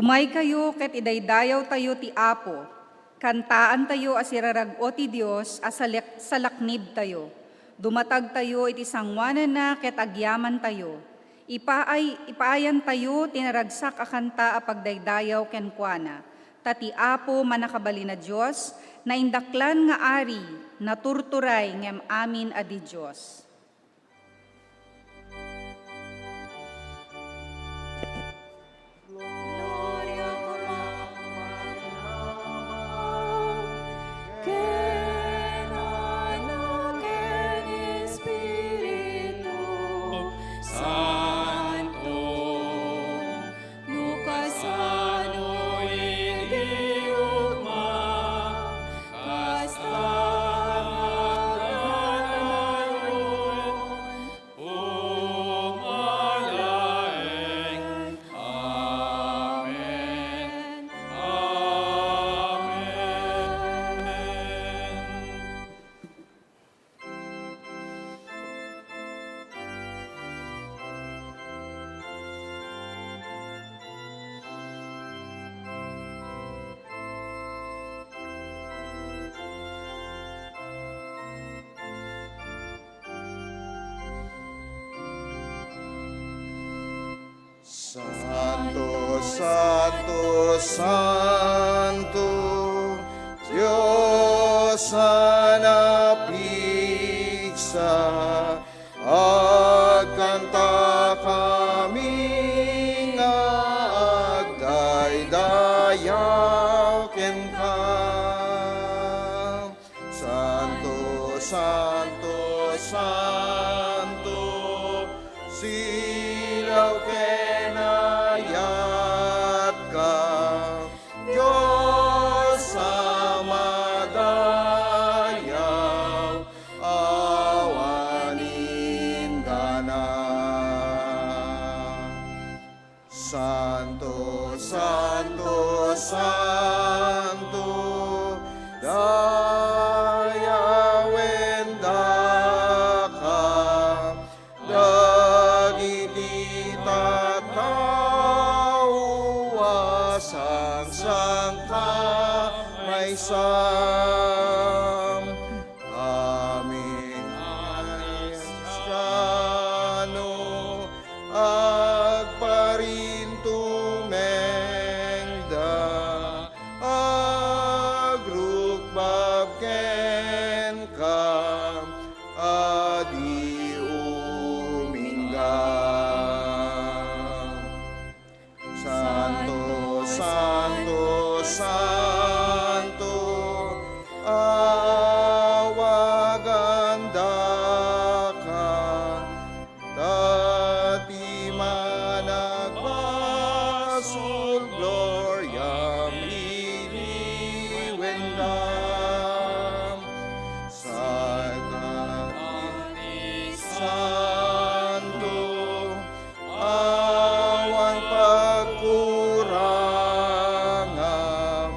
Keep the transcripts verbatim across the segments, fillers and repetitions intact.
Umaykayo ket idaydayawtayo ti Apo. Kantaantayo a sirarag-o ti Dios a salek-, salaknibtayo. Dumatagtayo iti sangoananna ket agyamantayo. Ipaay-, ipaayantayo ti naragsak a kanta a pagdaydayaw kenkuana. Ta ti Apo, Mannakabalin a Dios, naindaklan nga Ari, naturturay ngem amin a didios. Gloria koma, ken Anak, ken Espiritu Santo, no kasano idi ugma, kasta met laeng. Amen. Amen. Santo, santo, santo, Dios a napigsa, agkantakami nga agdaydayaw kenka. Santo, santo, santo, silaw ken ayatka, Dios a madayaw, awan inggana. Santo, santo, santo, dayawen daka, dagiti tattao a sangsangka maysa. Amin a Kristiano, agparintumengda, agrukbab kenka, a di umingga. Santo, santo, santo, awagan daka, ta ti managbasol, gloriam iliwenda. Saika ti santo, awan pagkurangan,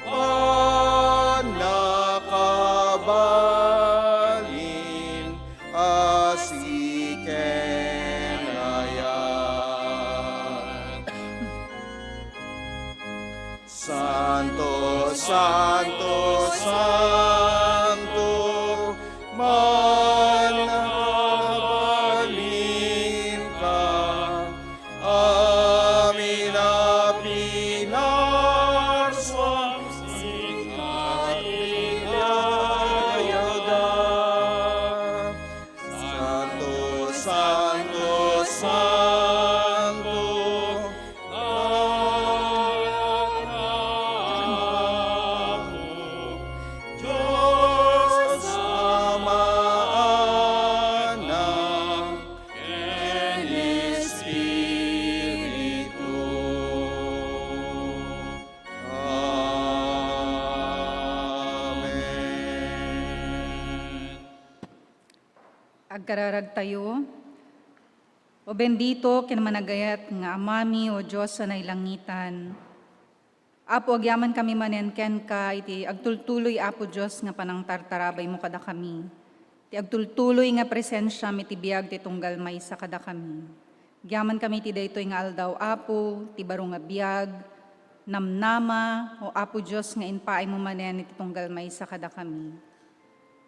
pannakabalin a siken ayat. Santo, santo, santo, manabalin ka, amin a pinarsuam sika idayawda. Santo, santo, santo, Anak, Apo, Dios Ama, Anak, ken Espiritu. Amen. Agkararagtayo. O bendito ken managayat nga Amami, O Dios a nailangitan. Apo, agyamankami manen kenka iti agtultuloy, Apo Dios, nga panangtartarabaymo kadakami. Ti agtultuloy nga presensiam iti biag ti tunggal maysa kadakami. Agyamankami iti daytoy nga aldaw, Apo, ti baro nga biag, Namnama, O Apo Dios, nga impaaymo manen iti tunggal maysa kadakami.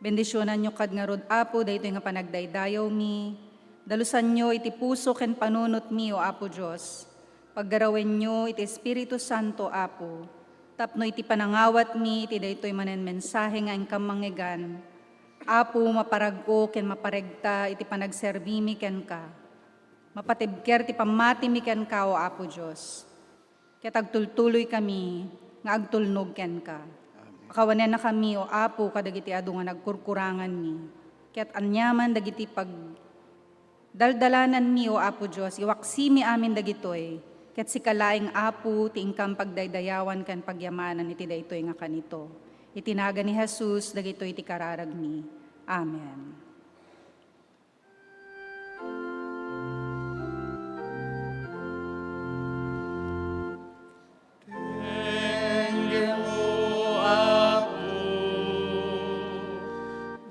Bendisionanyo kad ngarud, Apo, daytoy nga panagdaydayawmi. Dalusanyo iti puso ken panunotmi, O Apo Dios. Paggarawenyo iti Espiritu Santo, Apo, tapno iti panangawatmi iti daytoy manen mensahe nga inkam mangngegana, Apo, maparag-o ken maparegta iti panagserbimi kenka. Mapatibker ti pammatimi kenka, O Apo Dios. Ket agtultuloykami nga agtulnog kenka. Amen. Pakawanennakami, O Apo, kadagiti adu nga nagkurkuranganmi. Ket aniaman dagiti pagdaldalananmi, O Apo Dios, iwaksimi amin dagitoy. Ket sika laeng, Apo, ti inkam pagdaydayawan ken pagyamanan iti daytoy nga kanito. Iti nagan ni Jesus, dagitoy ti kararagmi. Amen. Denggem, O Apo,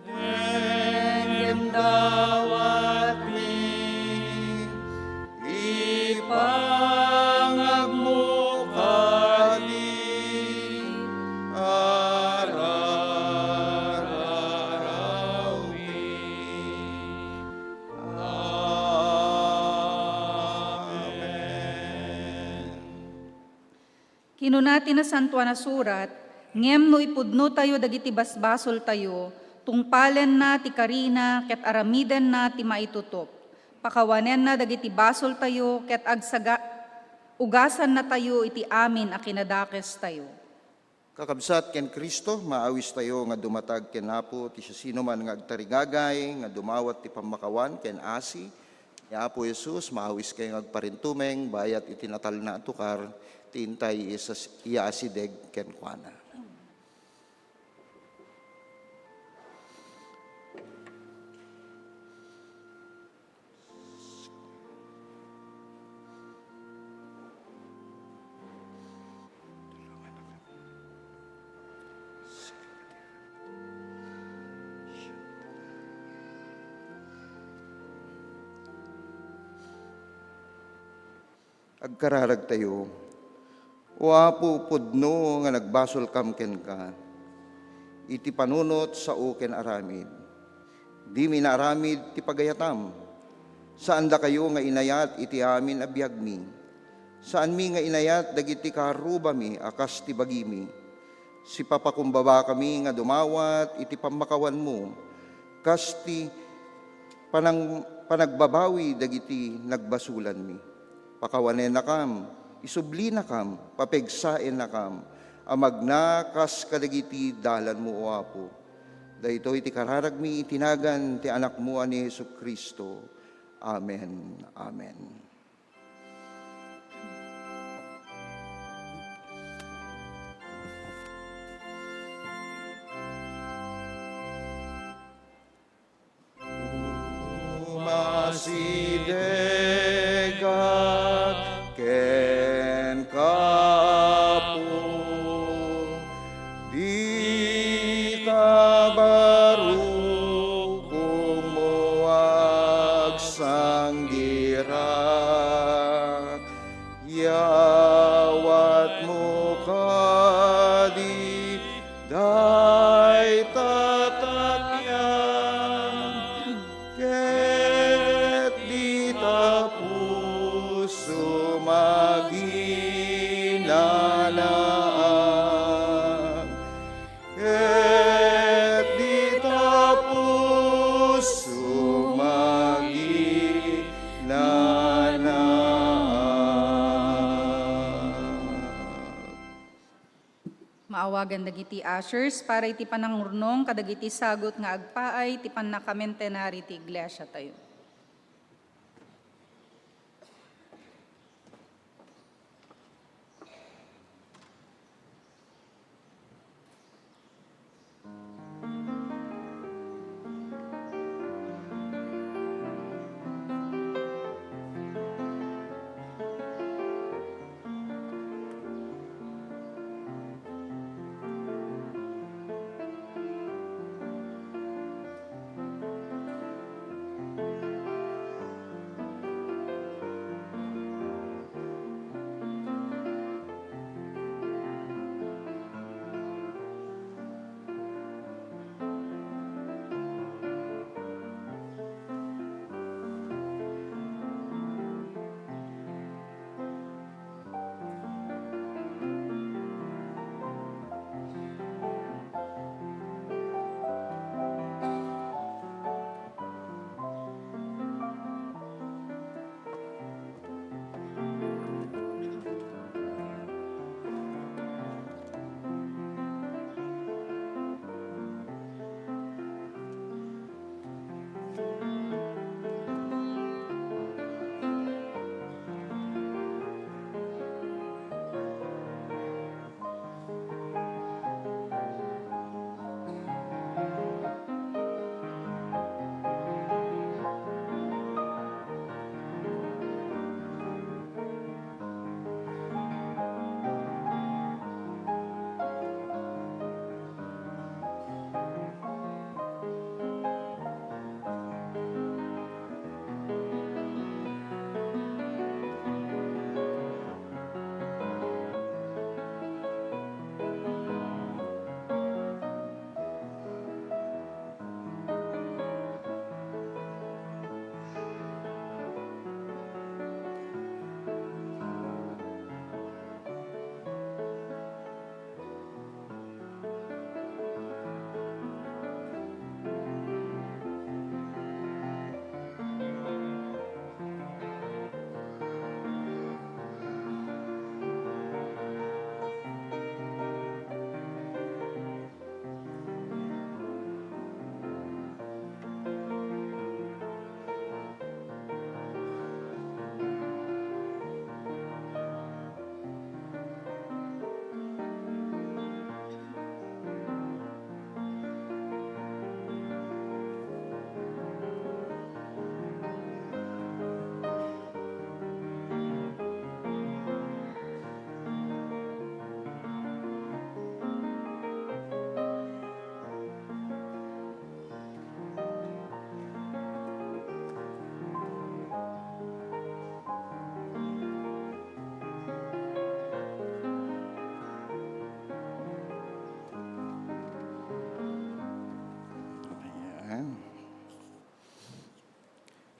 denggem dawatmi, ipangagmo kadi, arararawmi. Amen. Kinuna ti Nasantoan a Surat, "Ngem no ipudnotayo dagiti basbasoltayo, tungpalenna ti karina ket aramidenna ti maitutop. Pakawanenna dagiti basoltayo ket agsaga-, ugasannatayo iti amin a kinadakestayo." Kakabsat ken Cristo, maawistayo nga dumatag ken Apo ti siasinoman nga agtarigagay nga dumawat ti pammakawan ken asi ni Apo Jesus. Maawiskayo nga agparintumeng bayat iti natalna a tukar ti intay ias-, iyaasideg kenkuana. Agkararagtayo. O Apo, pudno nga nagbasolkam kenka iti panunot sao ken aramid. Dimi naaramid ti pagayatam. Saan dakayo nga inayat iti amin a biagmi. Saanmi nga inayat dagiti kaarrubami a kas ti bagimi. Sipapakumbabakami nga dumawat iti pammakawanmo, kas ti panang-, panagbabawi dagiti nagbasolanmi. Pakawanennakam, isublinakam, papigsaennakam a magna kas kadagiti dalanmo, O Apo. Daytoy ti kararagmi iti nagan ti Anakmo a ni Jesu-Cristo. Amen. Amen. Umasidegak kenka, Apo, dika barukongmo agsanggirak. Yawatmo kadi dayta tatian, ket dita pusom aginanaag. Ket dita pusom aginanaag. Maawagan dagiti ushers para iti panangurnong kadagiti sagut nga agpaay ti pannakamentenari ti iglesiatayo.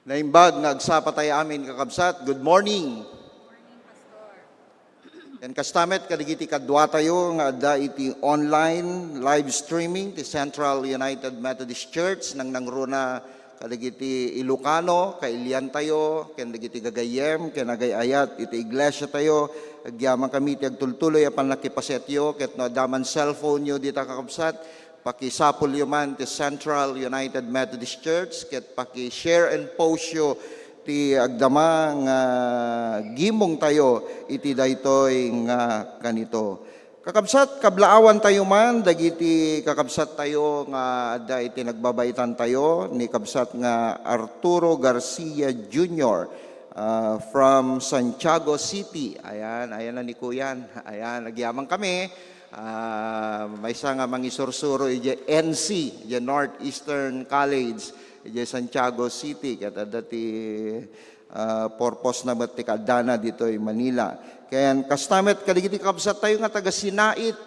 Naimbag nga agsapa tayo amin, kakabsat. Good morning. Ken kasta met kadagiti kaduatayo nga adda iti online live streaming ti Central United Methodist Church, nangnangruna kadagiti Ilocano, kailiantayo, ken dagiti gagayyem, ken agay-ayat iti iglesiatayo. Agyamankami ti agtultuloy a pannakipasetyo, ket no adda man cellphone-yo dita, kakabsat, pakisapulyo man ti Central United Methodist Church, ket paki-share and post-yo ti agdama nga gimongtayo iti daytoy nga kanito. Kakabsat, kablaawantayo man dagiti kakabsattayo nga adda iti nagbabaitantayo, ni kabsat nga Arturo Garcia Junior, ah, from Santiago City. Ayan, ayan na ni Kuyan. Ayan, agyamankami. Ah, maysa nga mangisursuro idiay N C, idiay Northeastern College, idiay Santiago City. Ket adda ti, ah, purpose na met ti kaaddana ditoy Manila. Ken kasta met kadagiti kabsattayo nga taga Sinait,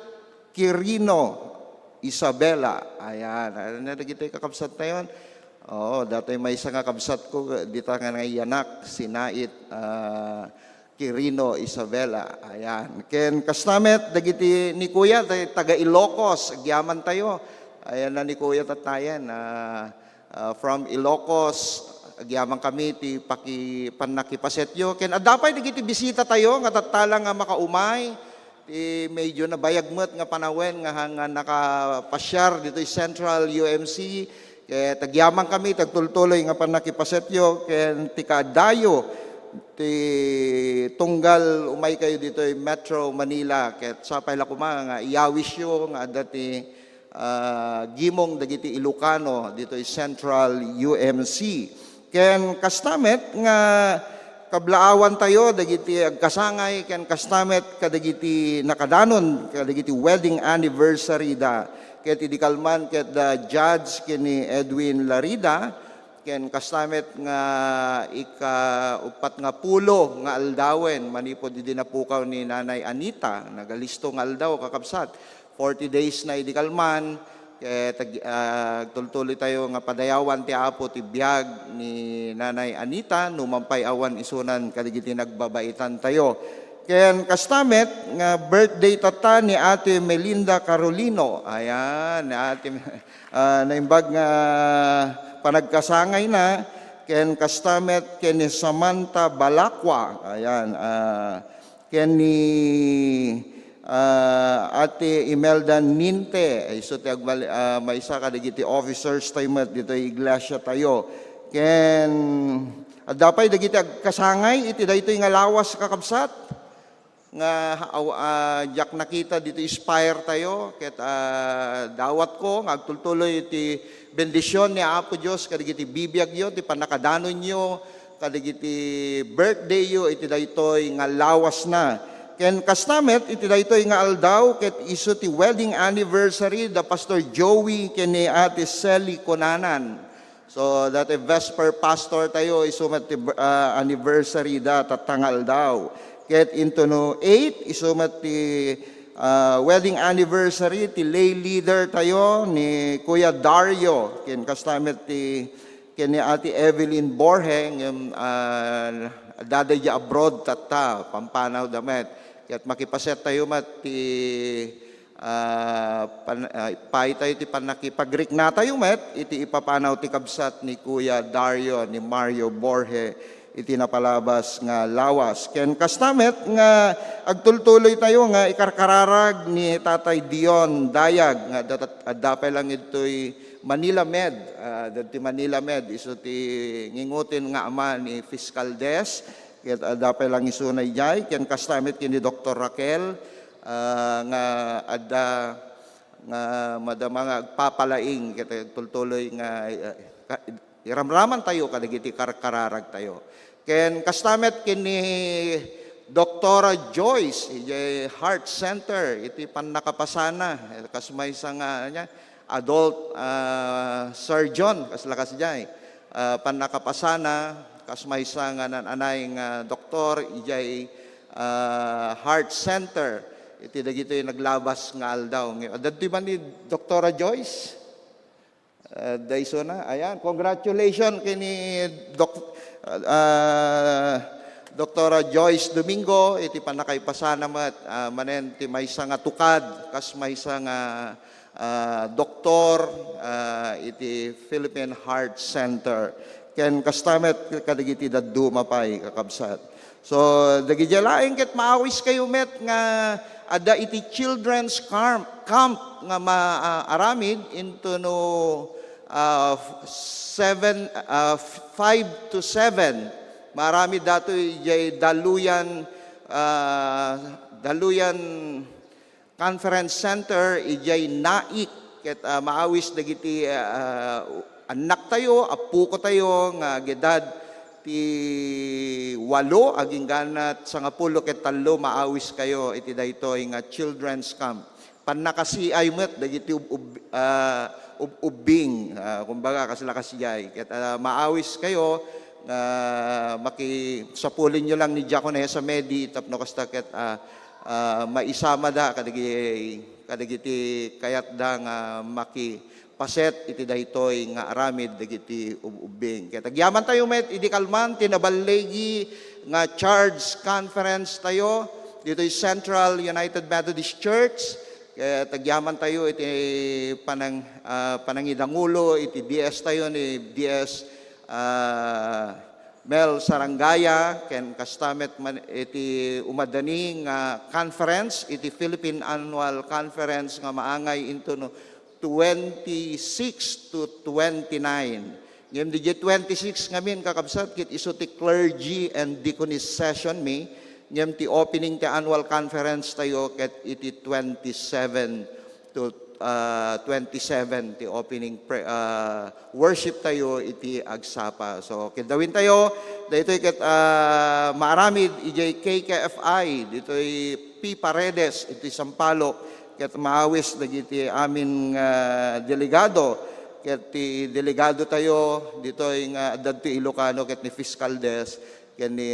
Quirino, Isabela. Ayan, ayan na dagiti kakabsattayo. Oo, datoy maysa nga kabsatko, dita nga nayanak, Sinait, ah, Quirino, Isabela. Ayan. Ken kasta met, dagiti ni Kuya, ta-, taga Ilocos, agyamantayo. Ayan na ni Kuya tatayen. Ah, ah, from Ilocos, agyamankami ti paki-, pannakipasetyo. Ken adda pay dagiti bisitatayo nga tattala nga makaumay. Ti medyo nabayag met nga panawen nga, nga nakapasiar ditoy Central U M C. Ket agyamankami ti agtultuloy nga pannakipasetyo ken ti kaaddayo ti tunggal umaykayo ditoy Metro Manila. Ket sapay la koma nga iyawisyo nga adda ti, ah, gimong dagiti Ilocano ditoy Central U M C. Ken kasta met nga kablaawantayo dagiti agkasangay, ken kasta met kadagiti nakadanon kadagiti wedding anniversary da. Ket idi kalman ket da Judge ken ni Edwin Larida, ken kasta met nga ika-uppat nga pulo nga aldawen manipud idi napukaw ni Nanay Anita. Nagalisto nga aldaw, kakabsat. Forty days na idi kalman, ket ag-, ah, agtultuloy tayo nga padayawan ti Apo ti biag ni Nanay Anita, numan pay awan isunan kadagiti nagbabaitan tayo. Ken kasta met nga birthday tatta ni Ate Melinda Carolino. Ayan, ni Ate, ah, naimbag nga panagkasangayna. Ken kasta met ken ni Samantha Balacqua. Ayan, ah, ken ni, ah, Ate Imelda Ninte, ay, isu ti agbali-, ah, maysa kadagiti officers tayo met ditoy iglesia tayo. Ken adda pay dagiti agkasangay iti daytoy nga lawas, kakabsat, nga aw-, ah, diak nakita ditoy Spire tayo, ket, ah, dawatko nga agtultuloy iti bendision ni Apo Dios kadagiti bibiagyo, ti pannakadanonyo, kadagiti birthdayyo iti daytoy nga lawasna. Ken kasta met iti daytoy nga aldaw, ket isu ti wedding anniversary da Pastor Joey ken ni Ate Sally Cunanan. So, dati vesper pastor tayo, isu met ti, ah, anniversary da tatta nga aldaw. Ket intono eight, isu met ti, ah, wedding anniversary ti lay leader tayo ni Kuya Dario. Ken kasta met ti ken ni Ate Evelyn Borge, ngem, ah, adda daydi abroad tatta, pampanawda met. Ket makipaset tayo met ti, ah, pan-, ah, paay tayo ti pannakipagriknatayo met iti ipapanaw ti kabsat ni Kuya Dario, ni Mario Borge, iti napalabas nga lawas. Ken kasta met nga agtultuloy tayo nga ikarkararag ni Tatay Dion Dayag nga adda, adda pay lang itoy Manila Med, ah, dagiti Manila Med, isu ti ngingutin nga ama ni Fiscal Des, ket adda pay lang isuna idiay, ken kasta met ken ni Doktor Raquel, ah, nga adda nga madama nga agpapalaing ket agtultuloy nga, ah, ka-, iramraman tayo kadagiti karkararag tayo. Ken kasta met ken ni Doktora Joyce, idiay Heart Center, iti pannakapasana, kas maysa nga, ania, adult, ah, surgeon, kasla kasdiay. Ah, pannakapasana, kas maysa nga nan-anay nga doktor, idiay, ah, Heart Center, iti dagitoy naglabas nga aldaw. Adda ti man ni Doktora Joyce? Ah, dayso na. Ayan, congratulations kini Doc-, ah, Doktora Joyce Domingo, iti pannakaipasana met, ah, manen ti maysa nga tukad, kas maysa nga, ah, doktor, ah, iti Philippine Heart Center. Ken kasta met kadagiti dadduma pay, kakabsat. So, dagidiay laeng ket maawiskayo met nga adda iti children's camp, camp nga ma-, ah, aramid into no, ah, seven, ah, five to seven. Maaramid datoy idiay Daluyan, ah, Daluyan Conference Center idiay Naik ket, ah, maawis dagiti, ah, annaktayo, appokotayo nga agedad ti walo agingga sangapulo ket tallo, maawiskayo iti daytoy nga children's camp. Pannakasiay met dagiti ub-, ub-, ah, ub-, ubbing, ah, kumbaga, kasla kasiay. Ket, ah, maawiskayo nga makisapulinyo lang ni Diakonesa Medi tapno kasta ket, ah, ah, maisamada kadagi-, kadagiti kayatda nga makipaset iti daytoy nga aramid dagiti ub-, ubbing. Ket agyamantayo met idi kalman ti naballigi nga charge conference tayo ditoy Central United Methodist Church. Ket agyamantayo iti panang-, ah, panangidangulo iti D S tayo ni D S, ah, Mel Sarangaya, ken kasta met man iti umadani nga conference, iti Philippine Annual Conference nga maangay into no twenty-six to twenty-nine. Ngem didiay twenty-six ngamin, kakabsat, ket isu ti clergy and deaconess session mi, ngem ti opening ti annual conference tayo ket iti twenty-seven to, ah, twenty-seven ti opening pre-, ah, worship tayo iti agsapa. So, kidawin tayo, daytoy ket, ah, maaramid idiay K K F I, ditoy P Paredes, iti Sampaloc, ket maawis dagiti amin nga delegado, ket ti delegado tayo ditoy nga adda ti Ilocano ket ni Fiscal Des, ken ni,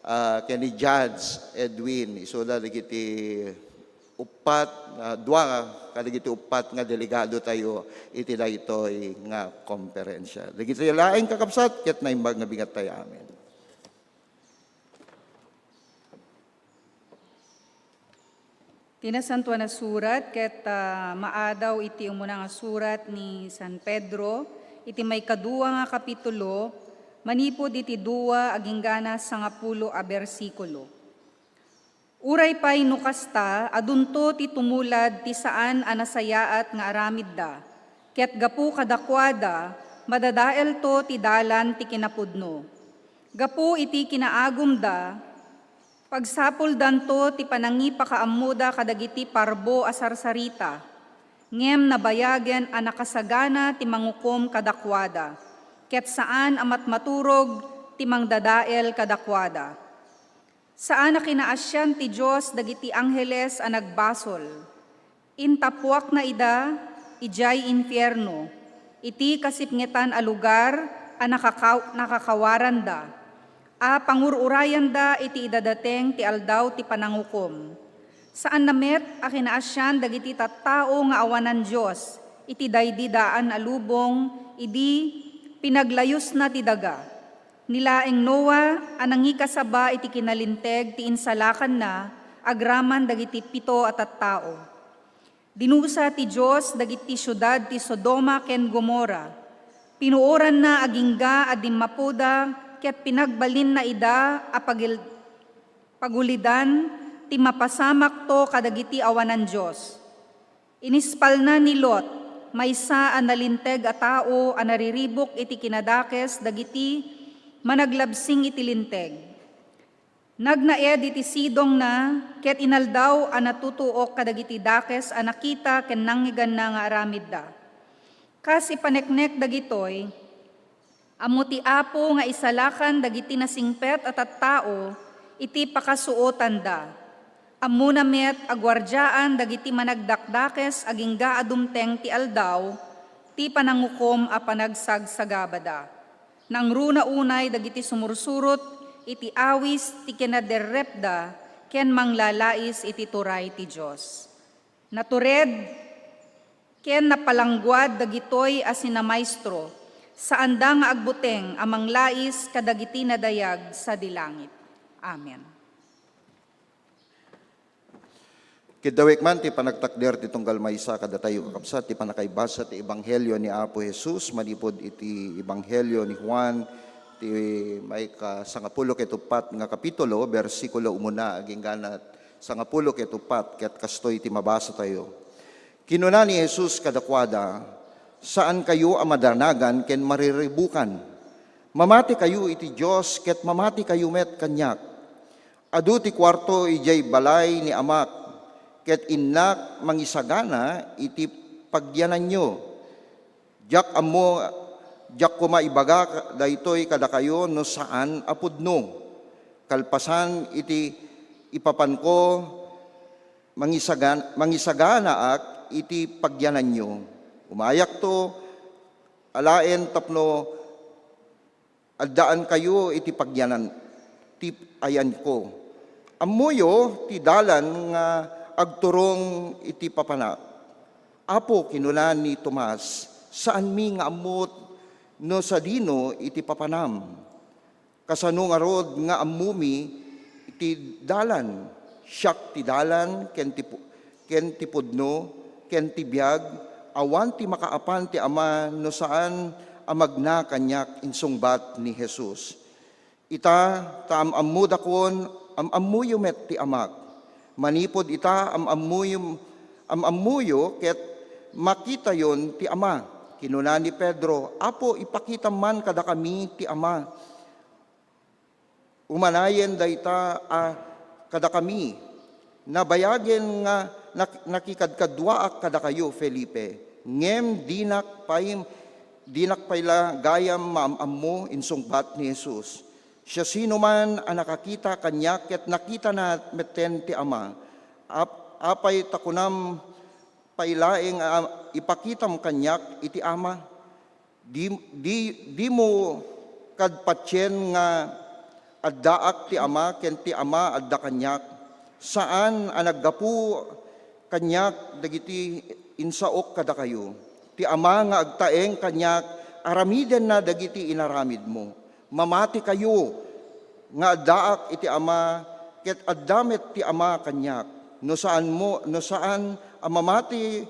ah, ken ni Judge Edwin. Isuda dagiti uppat, ah, dua kadagiti uppat nga delegado tayo iti daytoy nga komperensia. Dagiti laeng kakabsat, ket naimbag nga bigat tayo amin. Ti Nasantoan a Surat ket, ah, maadaw iti umuna nga surat ni San Pedro, iti maikadua nga kapitulo, manipud iti dua aginggana sangapulo a bersikulo. Uray pay no kasta, adunto ti tumulad ti saan a nasayaat nga aramidda, ket gapu kadakuada, madadaelto ti dalan ti kinapudno. Gapu iti kinaagumda, pagsapuldanto ti panangipakaammoda kadagiti parbo a sarsarita, ngem nabayagen a nakasagana ti mangukom kadakuada, ket saan a matmaturog ti mangdadael kadakuada. Saan a kinaasian ti Dios dagiti angheles a nagbasol. Intapuakna ida idiay infierno, iti kasipngetan a lugar a nakaka-, nakakawaranda, a pangur-urayanda iti idadateng ti aldaw ti panangukom. Saanna met a kinaasian dagiti tattao nga awanan Dios iti daydi daan a lubong idi pinaglayusna ti daga. Ni laeng Noa a nangikasaba iti kinalinteg ti insalakanna agraman dagiti pito a tattao. Dinusa ti Dios dagiti siudad ti Sodoma ken Gomorra. Pinuoranna agingga a dimmapoda ket pinagbalinna ida a pagil-, pagulidan ti mapasamakto kadagiti awanan Dios. Inispalna ni Lot, maysa a nalinteg a tao a nariribuk iti kinadakes dagiti managlabsing iti linteg. Nagnaed iti sidongna ket inaldaw a natutuok kadagiti dakes a nakita ken nangngeganna nga aramidda. Kas ipaneknek dagitoy, ammo ti Apo nga isalakan dagiti nasingpet a tattao iti pakasuotanda. Ammona met a guardiaan dagiti managdakdakes agingga a dumteng ti aldaw ti panangukom a panagsagsagabada. Nangruna unay dagiti sumursurot iti awis ti kinaderrepda ken manglalais iti turay ti Dios. Natured, Ken napalangguad dagitoy a sinamaestro, saanda nga agbuteng a manglais kadagiti nadayag sadi langit. Amen. Kiddawek man ti panagtakder ti tunggal maysa kadatayo, kakabsat, ti pannakaibasa ti Ebanghelio ni Apo Jesus manipud iti Ebanghelio ni Juan, ti maikasangapulo ket uppat nga kapitulo, bersikulo umuna agingga sangapulo ket uppat, ket kastoy ti mabasatayo. Kinuna ni Jesus kadakuada, "Saankayo a madanagan ken mariribukan. Mamatikayo iti Dios ket mamatikayo met kaniak. Adu ti kuarto idiay balay ni Amak, ket innak mangisagana iti pagyananyo. Diak ammo, diak koma ibaga daytoy kadakayo no saan a pudno. Kalpasan iti ipapanko, mangisagan-, mangisaganaak iti pagyananyo. Umayakto alaen tapno addaankayo iti pagyanan ti ayanko. Ammoyo ti dalan nga agturong iti Papanak." "Apo," kinuna ni Tomas, "saanmi nga ammo no sadino iti Papanam? Kasano ngarud nga ammomi iti dalan? Siak ti dalan ken ti pu-, ken ti pudno ken ti biag. Awan ti makaapan ti Ama no saan a magna kaniak," insungbat ni Jesus. "Ita, ta am-ammodakon, am-ammoyo met ti Amak. Manipud ita, am-ammoyo, am-ammoyo ket makitayon ti Ama." Kinuna ni Pedro, "Apo, ipakitam man kadakami ti Ama. Umanayen dayta a kadakami. Nabayagen nga nak-, nakikadkaduaak kadakayo, Felipe, ngem dinak pay, dinak pay la gayam maam-ammo," insungbat ni Jesus. "Siasinoman a nakakita kaniak ket nakitana metten ti Ama. Ap-, apay ta kunam pay laeng a ipakitam kaniak iti Ama? Di, di, dimo kad patien nga addaak ti Ama ken ti Ama adda kaniak? Saan a naggapu kaniak dagiti insaok kadakayo. Ti Ama nga agtaeng kaniak, aramidenna dagiti inaramidmo. Mamatikayo nga addaak iti Ama, ket adda met ti Ama kaniak. No saanmo, no saan a mamati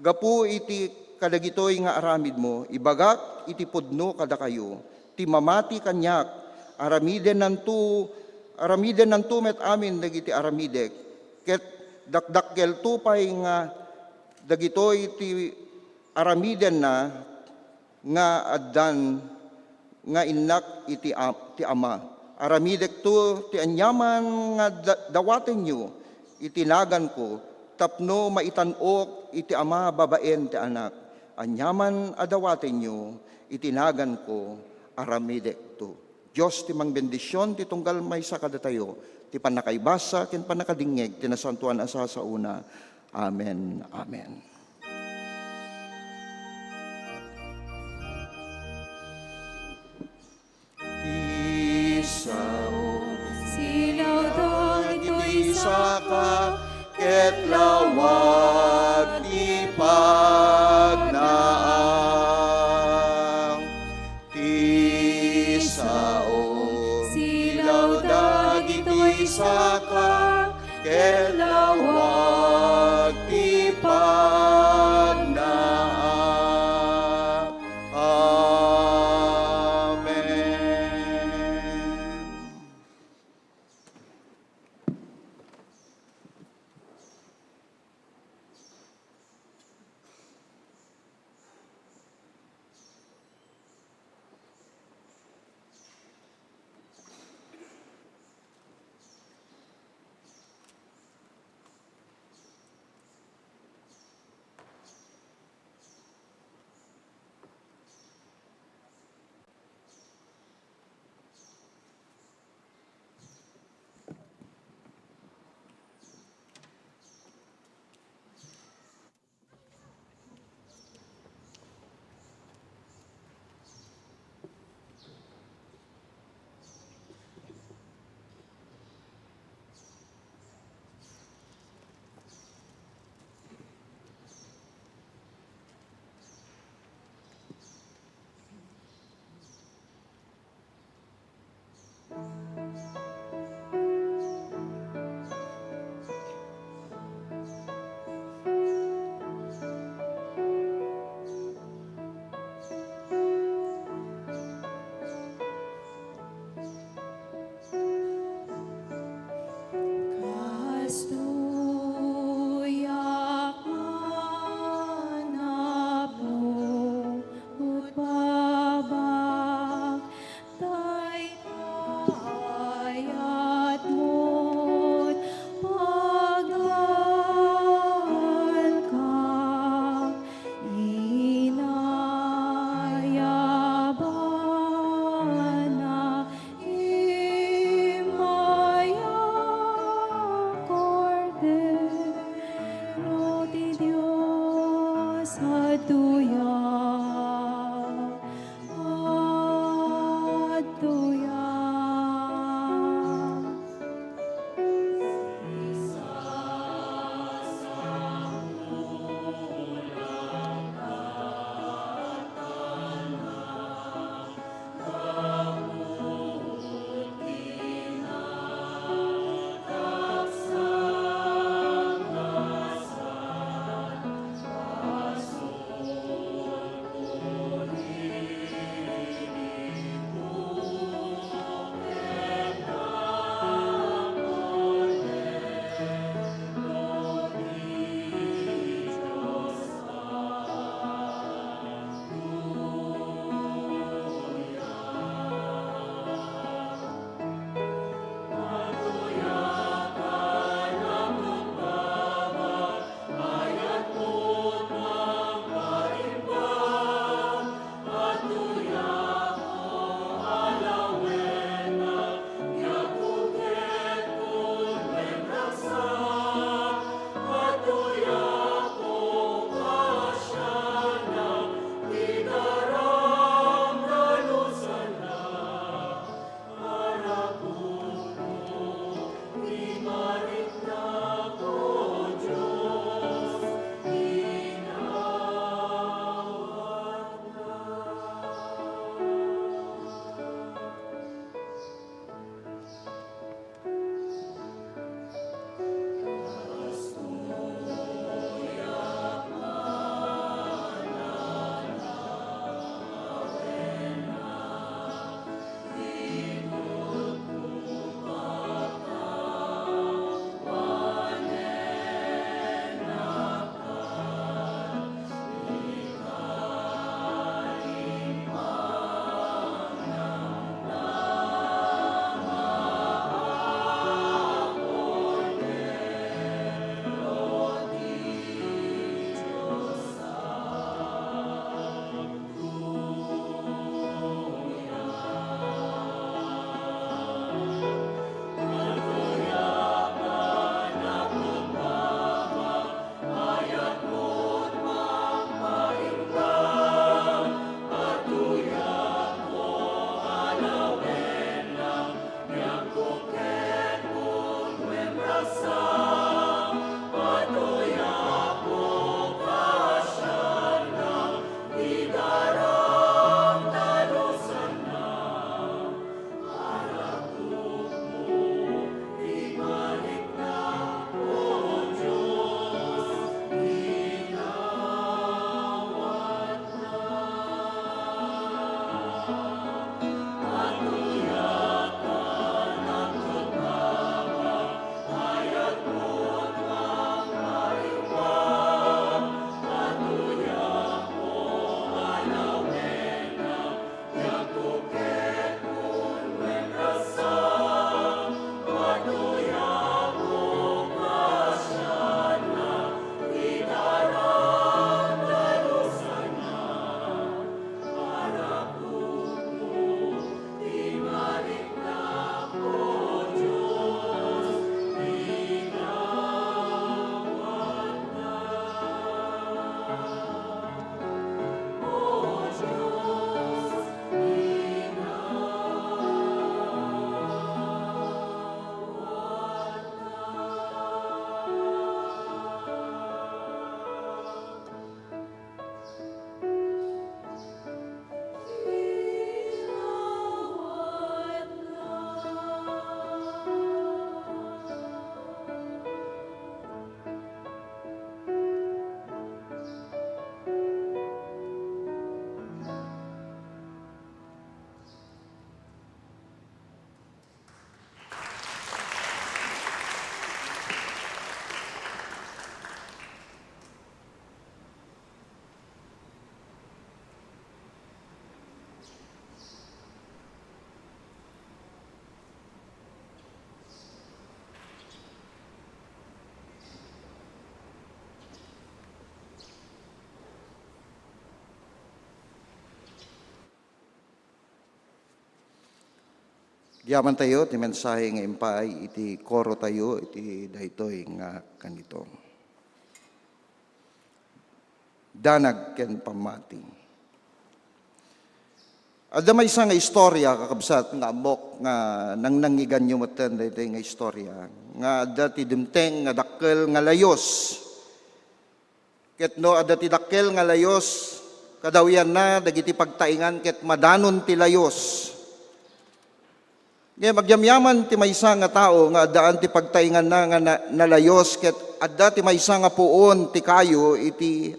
gapu iti kadagitoy nga aramidmo, ibagak iti pudno kadakayo, ti mamati kaniak, aramidennanto, aramidennanto met amin dagiti aramidek, ket dakdakkelto pay nga dagitoy ti aramidenna nga addan nga innak iti am-, ti Ama. Aramidekto ti aniaman nga da-, dawatenyo iti naganko tapno maitan-ok iti Ama babaen ti Anak. Aniaman a dawatenyo iti naganko, aramidekto. Dios ti mangbendision ti tunggal maysa kadatayo, ti pannakaibasa ken pannakadingngeg ti nasantoan a sasaona. Amen. Amen. Ti sao, sinawdan itoy saka, ket lawag ti pagnaang. Ti sao, silaw dagitoy saka, ket lawag ti pagnaang. Amen. Agyamantayo ti mensahe nga impaay iti koro tayo iti daytoy nga kanito. Danag ken pammati. Adda maysa nga istorya, kakabsat, nga ammok nga nangnangiganyo metten daytoy nga istorya, nga adda ti dimteng nga dakkel nga layos. Ket no adda ti dakkel nga layos, kadawianna dagiti pagtaingan ket madanon ti layos. Ngem agyamyaman ti maysa nga tao nga addaan ti pagtainganna nga na-, nalayos, ket adda ti maysa nga puon ti kayo iti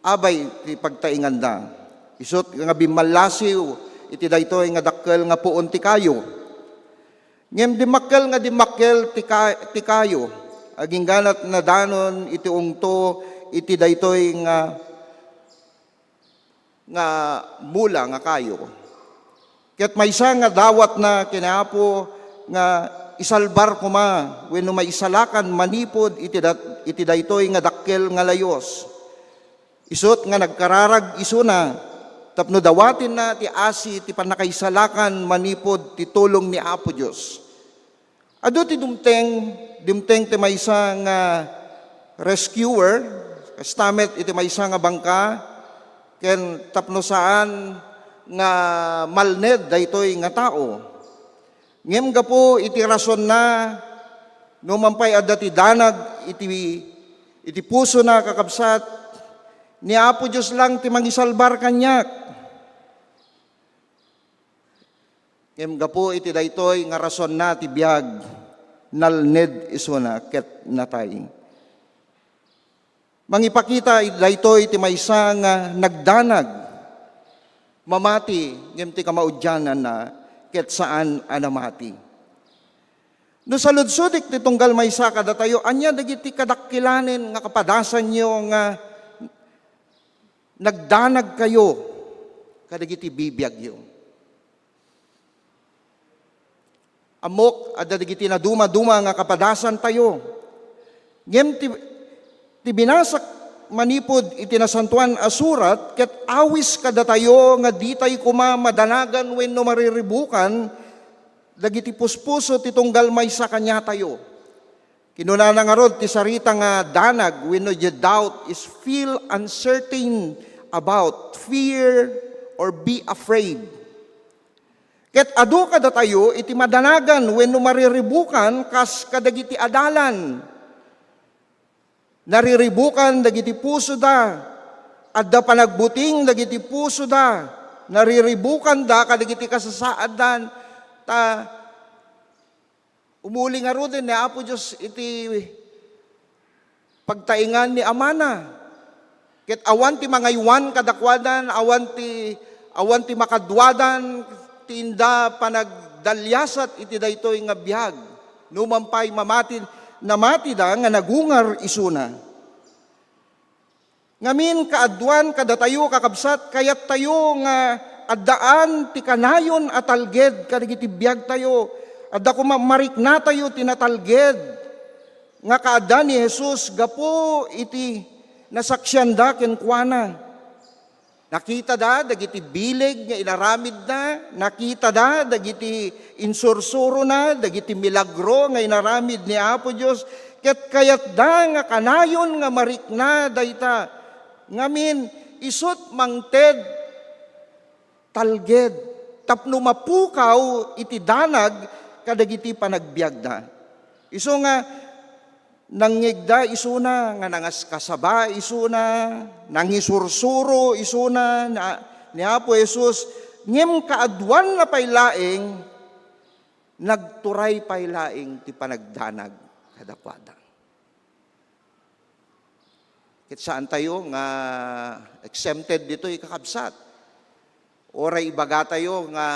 abay ti pagtainganda. Isut' nga bimmallasiw iti daytoy nga dakkel nga puon ti kayo. Ngem dimmakkel nga dimmakkel ti ka-, ti kayo, agingganat nadanon iti ungto iti daytoy nga, nga mula nga kayo. Ket maysa nga dawatna ken ni Apo nga isalbar koma wenno maisalakan manipud iti dat-, iti daytoy nga dakkel nga layos. Isut' nga nagkararag isuna tapno dawatenna ti asi ti pannakaisalakan manipud ti tulong ni Apo Dios. Adu ti dumteng, dumteng ti maysa nga rescuer, kasta met iti maysa nga bangka, ken tapno saan nga malned daytoy nga tao. Ngem gapu iti rasonna, numan pay adda ti danag iti, iti pusona, kakabsat, ni Apo Dios lang ti mangisalbar kaniak. Ngem gapu iti daytoy nga rasonna ti biag, nalned isuna ket natay. Mangipakita daytoy ti maysa nga nagdanag, mamati, ngem ti kamaudiananna ket saan a namati. No saludsodik ti tunggal maysa kadatayo, ania dagiti kadakkelan nga kapadasanyo nga nagdanagkayo kadagiti bibiagyo? Ammok, adda dagiti nadumaduma nga kapadasantayo. Ngem ti, ti binasak manipud iti Nasantoan a Surat, ket awis kadatayo nga ditay koma madanagan wenno mariribukan dagiti puspuso ti tunggal maysa kaniatayo. Kinunana ngarud ti sarita nga danag wenno the doubt is feel uncertain about, fear, or be afraid. Ket adu kadatayo iti madanagan wenno mariribukan kas kadagiti adalan. Nariribukan dagiti pusoda. Adda panagbuting dagiti pusoda. Nariribukanda kadagiti kasasaaddan. Ta umuli ngaruden ni Apo Dios iti pagtaingan ni Amana. Ket awan ti mangaywan kadakuadan, awan ti, awan ti makaduadan ti inda panagdaliasat iti daytoy nga biag. Numan pay mamati, namatida nga nagungar isuna. Ngamin, kaaduan kadatayo, kakabsat, kayattayo nga addaan ti kanayon a talged kadagiti biagtayo. Adda koma mariknatayo ti natalged nga kaadda ni Jesus gapu iti nasaksianda kenkuana. Nakitada dagiti bileg nga inaramidna, nakitada dagiti insursurona, dagiti milagro nga inaramid ni Apo Dios, ket kayatda nga kanayon nga marikna dayta. Ngamin, isut' mangted talged tapno mapukaw iti danag kadagiti panagbiagda. Isu nga nangngegda isuna, nga nangaskasaba isuna, nangisursuro isuna na, ni Apo Jesus, ngem kaaduanna pay laeng, nagturay pay laeng ti panagdanag kadakuada. Ket saantayo nga exempted ditoy, kakabsat. Uray ibagatayo nga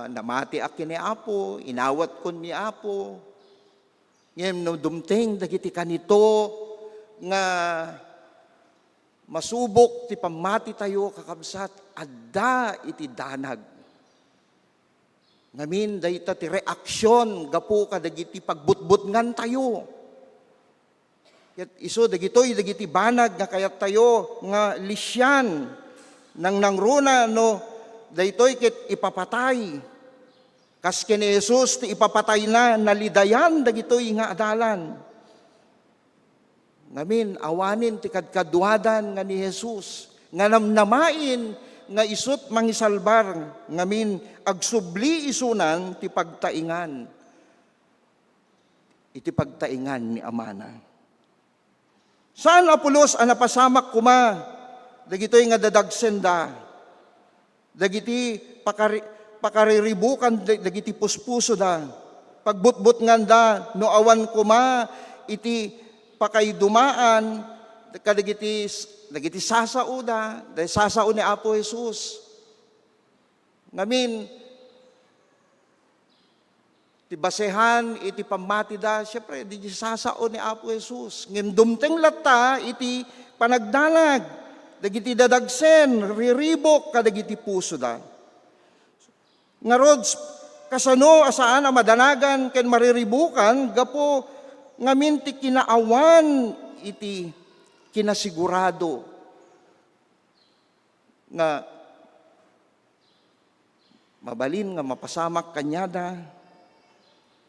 namatiak ken ni Apo, inawatkon ni Apo. Ngem no dumteng dagiti kanito nga masubok ti pammatitayo, kakabsat, adda iti danag. Ngamin, dayta ti reaksion gapu kadagiti pagbutbutngantayo. Ket isu dagitoy dagiti banag nga kayattayo nga lisian, nangnangruna no daytoy ket ipapatay. Kas ken ni Jesus ti ipapatayna, nalidayan dagitoy nga adalan. Ngamin, awanen ti kadkaduadan nga ni Jesus, nga namnamaen nga isut' mangisalbar, ngamin, agsubli isunan ti pagtaingan. Iti pagtaingan ni Amana. Saan a pulos a napasamak koma dagitoy nga dadagsenda, dagiti pakari-, pakariribukan da-, dagiti puspusoda, pagbutbutnganda no awan koma iti pakaidumaan kadagiti s-, dagiti sasaoda, dagiti sasao ni Apo Jesus. Ngamin, ti basehan iti pammatida, siempre, di sasao ni Apo Jesus. Ngem dumteng latta iti panagdanag, dagiti dadagsen, riribuk, kadagiti pusoda. Ngarud, kasano a saan a madanagan ken mariribukan gapu ngamin ti kinaawan iti kinasigurado nga mabalin nga mapasamak kaniada.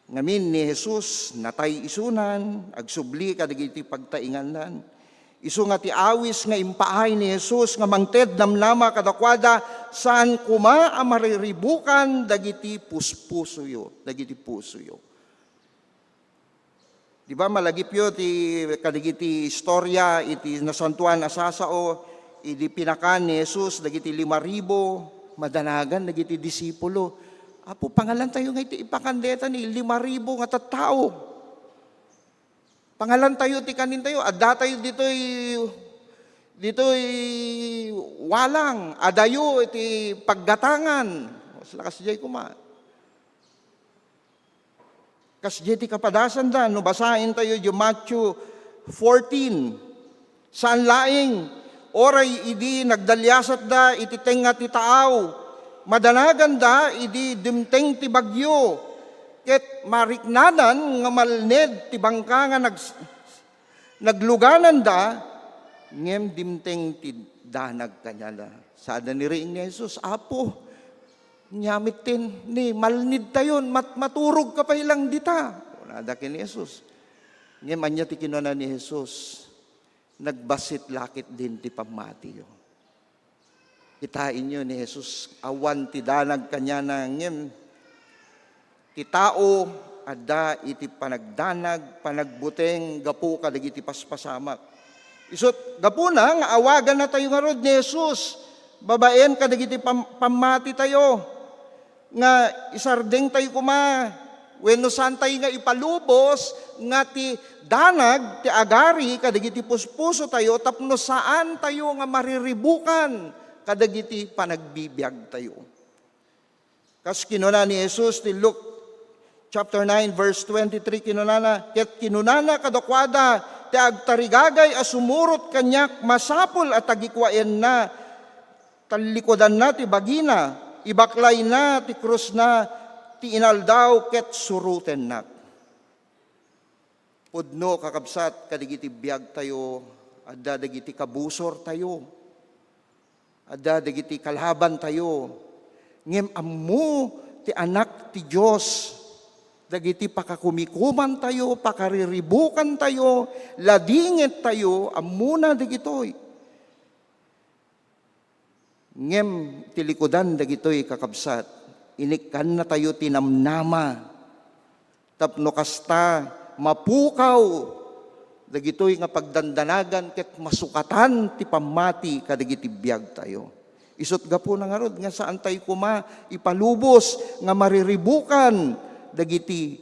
Ngamin ni Jesus, natay isunan, agsubli kadagiti pagtaingandan. Isu nga ti awis nga impaay ni Jesus nga mangted namnama kadakuada, saan koma a mariribukan dagiti puspusoyo, dagiti pusoyo. Di ba, malagipyo ti kadagiti istorya iti nasantoan a sasao, idi pinakan ni Jesus dagiti lima ribu, madanagan dagiti disipulo. Apo, pangalantayo nga iti ipakan deta ni lima ribu nga tattao. Pangalantayo ti kanintayo, addatayo ditoy, ditoy walang, adayo iti paggatangan. Sila kasdiay koma. Kasdiay ti kapadasanda, no basaentayo diay Matthew fourteen, saan laeng, uray idi nagdaliasatda iti tengnga ti taaw, madanaganda idi dimteng ti bagyo, ket mariknadan nga malned ti bangka nga nags-, naglugananda, ngem dimteng ti danag kaniada. Sada ni riing ni Jesus, "Apo, ania met ti, ni malnedtayon, mat-, maturogka pay lang dita," kunada ken ni Jesus. Ngem ania ti kinuna ni Jesus? "Nagbassit la ketdin ti pammatiyo." Kitaenyo ni Jesus, awan ti danag kaniana, ngem ti tao adda iti panagdanag, panagbuteng gapu kadagiti paspasamak. Isut' gapuna nga awagannatayo ngarud ni Jesus babaen kadagiti pam-, pammatitayo. nga isardengtayo koma, wenno saantayo nga ipalubos nga ti danag ti agari kadagiti puspusotayo tapno saantayo nga mariribukan kadagiti panagbibiagtayo. Kas kinuna ni Jesus ti Luke chapter nine, verse twenty-three, kinunana, ket kinunana kadakuada, "Ti agtarigagay a sumurot kaniak, masapul a tagikuaenna, tallikudanna ti bagina, ibaklayna ti krusna, ti inaldaw ket surotennak." Pudno, kakabsat, kadagiti biagtayo, adda dagiti kabusortayo, adda dagiti kalabantayo, ngem ammo ti Anak ti Dios dagiti pakakumikumantayo, pakariribukantayo, ladingettayo, ammona dagitoy. Ngem ti likudan dagitoy, kakabsat, inikkannatayo ti namnama tapno kasta mapukaw dagitoy nga pagdandanagan ket masukatan ti pammati kadagiti biagtayo. Isut' gapuna ngarud nga saantayo koma ipalubos nga mariribukan dagiti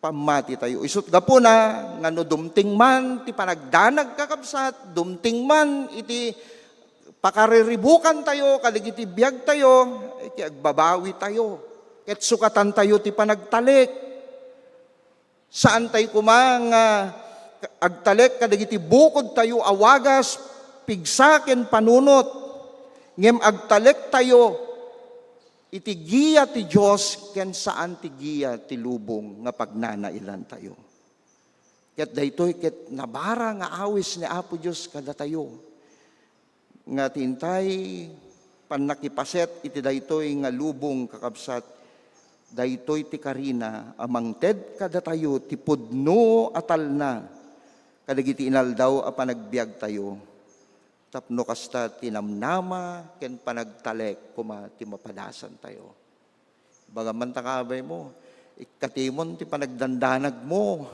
pammatitayo. Isut' gapuna nga no dumteng man ti panagdanag, kakabsat, dumteng man iti pakariribukantayo kadagiti biagtayo, iti agbabawitayo ket sukatantayo ti panagtalek. Saantayo koma nga agtalek kadagiti bukodtayo a wagas, pigsa ken panunot, ngem agtalektayo iti giya ti Dios ken saan ti giya ti lubong nga pagnanailantayo. Ket daytoy ket nabara nga awis ni Apo Dios kadatayo, nga ti intay pannakipaset iti daytoy nga lubong, kakabsat, Daytoy ti karina a mangted kadatayo ti pudno a talna kadagiti inaldaw a panagbiagtayo, tapno kasta ti namnama ken panagtalek koma ti mapadasantayo. Ibagam man ta, kabaymo, ikkatimon ti panagdandanagmo.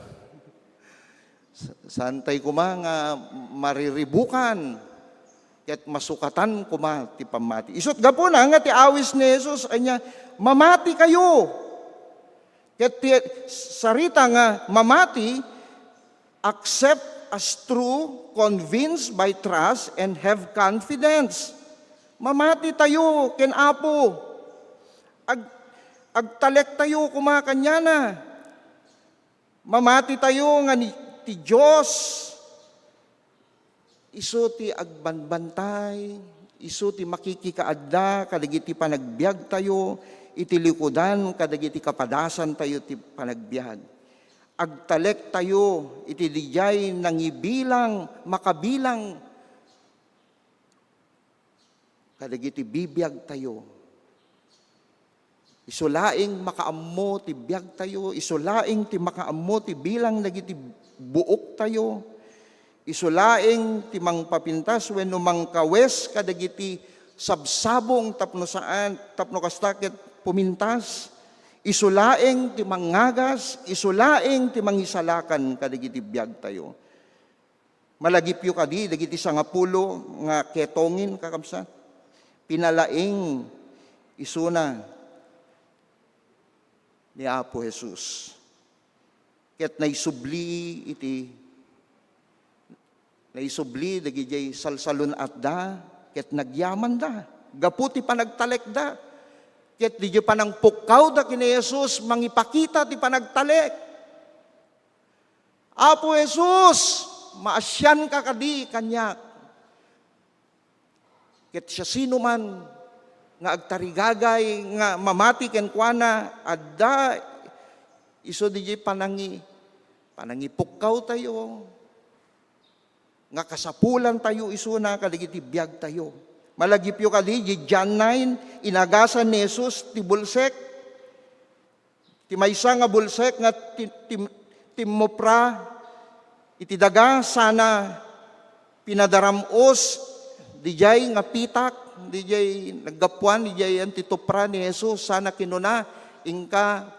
Sa-, saantay koma nga mariribukan ket masukatan koma ti pammati. Isut' gapuna nga ti awis ni Jesus, ania, mamatikayo. Ket ti sarita nga mamati, accept as true, convinced by trust, and have confidence. Mamatitayo ken Apo. Ag-, agtalektayo koma kaniana. Mamatitayo nga ni, ti Dios isu ti agbanbantay, isu ti makikikaadda kadagiti panagbiagtayo iti likudan kadagiti kapadasantayo ti panagbiag. Agtalektayo iti didiay nangibilang, makabilang kadagiti bibiagtayo. Isu laeng makaammo ti biagtayo, isu laeng ti makaammo ti bilang dagiti buoktayo, isu laeng ti mangpapintas wenno mangkawes kadagiti sabsabong tapno saan, tapno kasta ket pumintas, isu laeng ti mangngagas, isu laeng ti mangisalakan kadagiti biagtayo. Malagipyo kadi dagiti sangapulo nga ketongin, kakabsat? Pinalaing isuna ni Apo Jesus. Ket naisubli iti, naisubli dagidiay salsalun-atda, ket nagyamanda gapu ti panagtalekda. Ket didiay panangpukkawda ken ni Jesus, mangipakita ti panagtalek. Apo Jesus, maasianka kadi kaniak? Ket siasinoman nga agtarigagay nga mamati kenkuana, adda isu didiay panangi-, panangipukkawtayo, nga kasapulantayo isuna kadagiti biagtayo. Malagipyo kadi, di John nine, inagasan ni Jesus ti bulsek. Ti maysa nga bulsek nga ti-, tim-, timmupra iti daga sana pinadaram-os didiay nga pitak, didiay naggapuan, didiay ti tupra ni Jesus, sana kinuna, "Inka,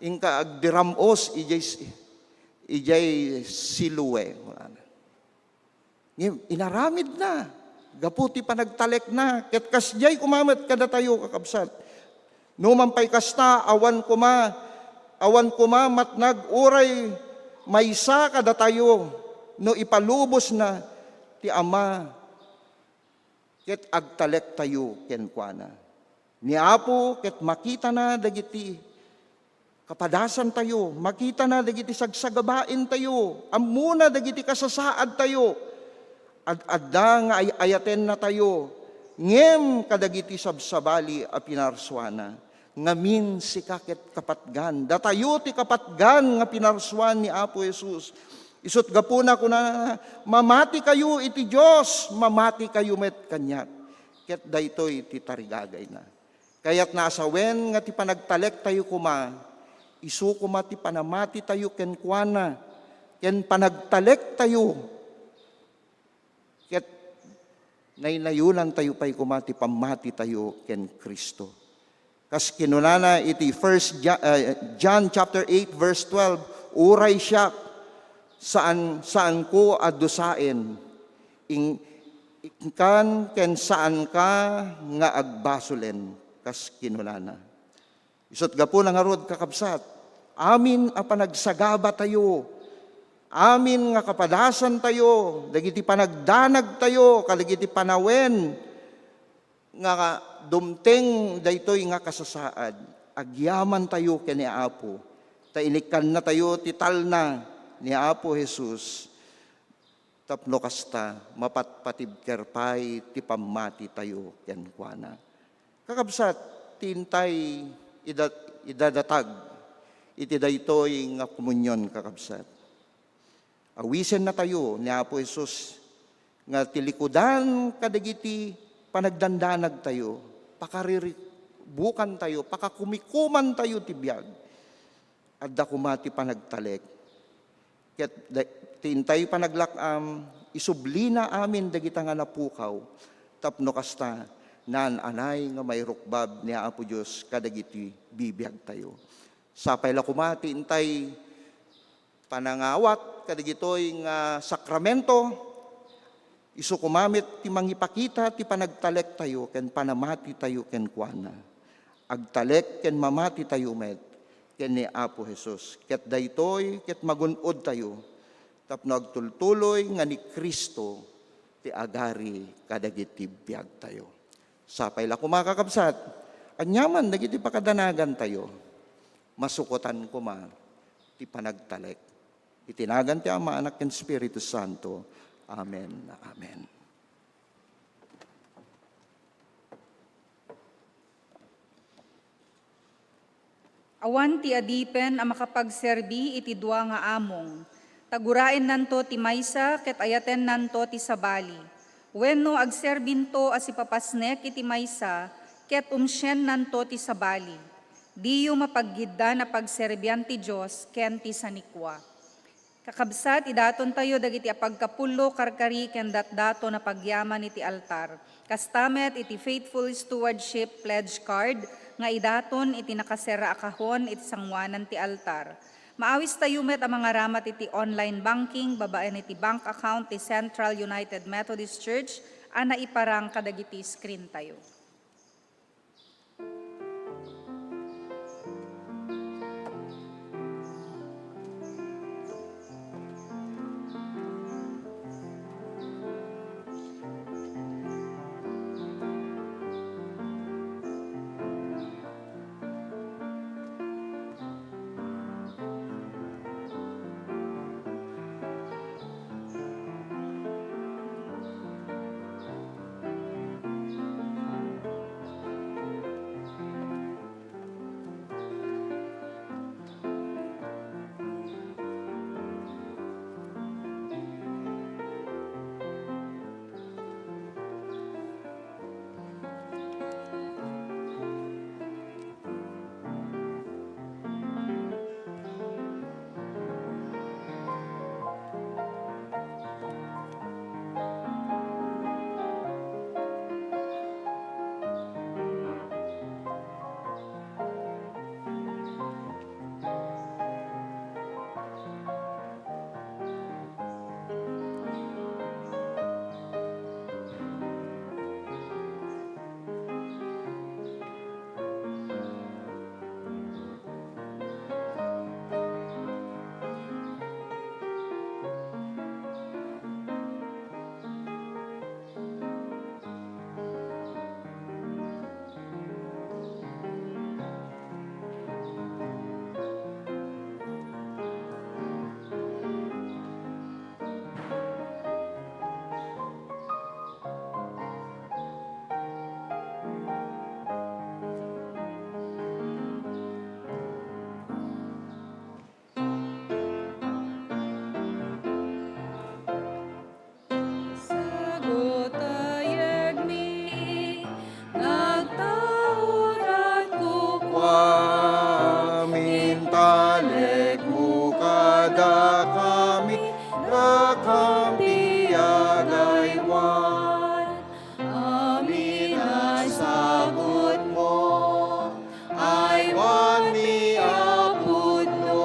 inka agdiram-os idiay, idiay Siloe." Ngem inaramidna gapu ti panagtalekna, ket kasdiay koma met kadatayo, kakabsat. Numan pay kasta, awan koma, awan koma matnag uray maysa kadatayo no ipalubosna ti Ama ket agtalektayo kenkuana. Ni Apo ket makitana dagiti kapadasantayo, makitana dagiti sagsagabaentayo, ammona dagiti kasasaadtayo. Ad-adda nga ay-ayatennatayo, ngem kadagiti sabsabali a pinarsuana. Ngamin, sika ket kapatgan. Datayo ti kapatgan nga pinarsuan ni Apo Jesus. Isut' gapuna kunana, "Mamatikayo iti Dios, mamatikayo met kaniak." Ket daytoy ti tarigagayna. Kayatna a sawen nga ti panagtalektayo koma, isu koma ti panamatitayo kenkuana, ken panagtalektayo, ket naynayonantayo pay koma ti pammatitayo ken Cristo. Kas kinunana iti First Ja-, eh, John chapter eight, verse twelve, "Uray siak, saan, saanko a dusaen. Ing-, inkan ken saanka nga agbasolen," kas kinunana. Isut' gapuna ngarud, kakabsat, amin a panagsagabatayo, amin nga kapadasantayo, dagiti panagdanagtayo, kadagiti panawen nga dumteng daytoy nga kasasaad, agyamantayo ken ni Apo, ta inikkannatayo ti talna ni Apo Jesus. Tapno kasta, mapatpatibker pay ti pammatitayo kenkuana. Kakabsat, ti intay ida-, idadatag iti daytoy nga komunion, kakabsat. Awisennatayo ni Apo Jesus nga ti likudan kadagiti panagdandanagtayo, pakariri-, bukantayo, pakakumikumantayo ti biag. Adda koma ti panagtalek. Ket da-, ti intay panaglak-am, isublina amin dagita nga napukaw, tapno kasta, naan-anay nga mairukbab ni Apo Dios kadagiti bibiagtayo. Sapay la koma ti intay panangawat kadagitoy nga sakramento, isu koma met ti mangipakita ti panagtalektayo ken panamatitayo kenkuana. Agtalek ken mamatitayo met ken ni Apo Jesus. Ket daytoy ket magun-odtayo tapno agtultuloy nga ni Cristo ti agari kadagiti biagtayo. Sapay la koma, kakabsat, aniaman dagiti pakadanagantayo, masukotan koma ti panagtalek. Iti nagan ti Ama, Anak, ken Espiritu Santo. Amen. Amen. Awan ti adipen a makapagserbi iti dua nga among. Ta guraennanto ti maysa ket ayatennanto ti sabali. Wenno agserbinto a sipapasnek iti maysa ket umsiennanto ti sabali. Diyo mapaggiddan a pagserbian ti Dios ken ti sanikua. Kakabsat, idatontayo dagiti apagkapullo, karkari, ken datdaton a pagyaman iti altar. Kasta met iti Faithful Stewardship Pledge Card nga idaton iti nakaserra a kahon iti sangoanan ti altar. Maawistayo met a mangaramat iti online banking babaen iti bank account ti Central United Methodist Church a naiparang kadagiti screen tayo. Sagutayegmi, nagtaudat kukuam, intalekmo kadakami, dakam ti agaywan. Amin a sagutmo, aywanmi a pudno,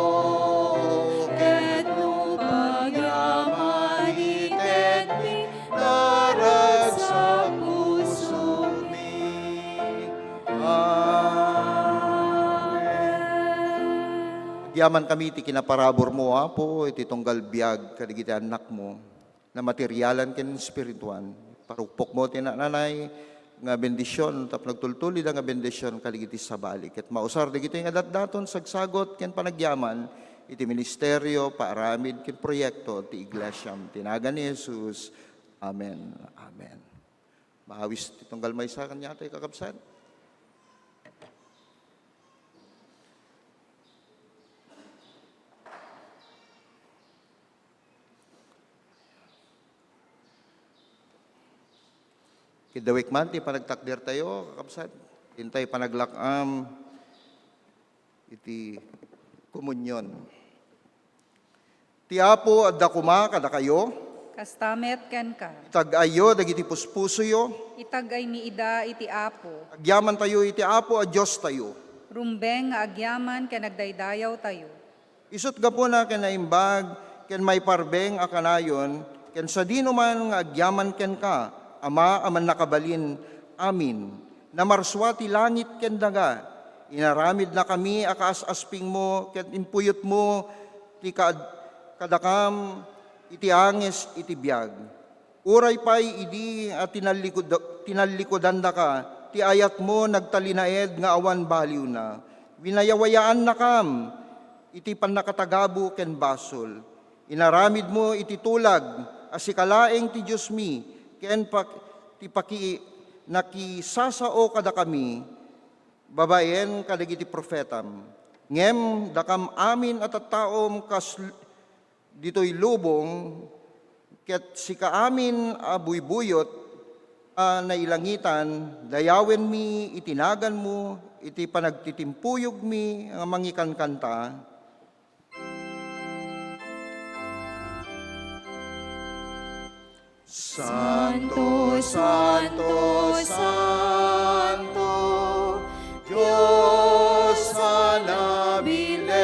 ket no pagyaman, itekmi, naragsak pusomi. Amen. Agyamankami iti kinaparaburmo, Apo, iti tunggal biag kadagiti annakmo. Na materialan ken espirituan. Parukpokmo ti naan-anay nga bendision, tapno agtultuloyda nga bendision kadagiti sabali. Ket mausar dagitoy nga datdaton, sagsagut, ken panagyaman iti ministerio, paaramid, ken proyekto ti Iglesiam. Iti nagan ni Jesus. Amen. Amen. Maawis ti tunggal maysa kaniatayo, kakabsat. Kidawik man ti panagtakdertayo, kakabsat. Intay panaglak-am iti komunion. Ti Apo adda koma kadakayo. Kasta met kenka. Itag-ayyo dagiti puspusoyo. Itag-aymi ida iti Apo. Agyamantayo iti Apo a Diostayo. Rumbeng nga agyaman ken agdaydayawtayo. Isut' gapuna ken naimbag ken maiparbeng a kanayon ken sadinoman nga agyaman kenka, Ama a Mannakabalin-amin. Namarsua ti langit ken daga. Inaramidnakami a kaas-aspingmo ket impuyotmo ti kad-, kadakam iti angis iti biag. Uray pay idi a tinallikud-, tinallikudandaka, ti ayatmo nagtalinaed nga awan baliwna. Winayawayaannakam iti pannakatagabu ken basol. Inaramidmo iti tulag a sika laeng ti Diosmi ken pak-, ti paki-, nakisasao kadakami babaen kadagiti profetam. Ngem dakam amin a tattaom kas ditoy lubong, ket sika amin a buybuyot a nailangitan, dayawenmi iti naganmo iti panagtitimpuyogmi nga mangikankanta. Santo, Santo, Santo, Dios a nabileg.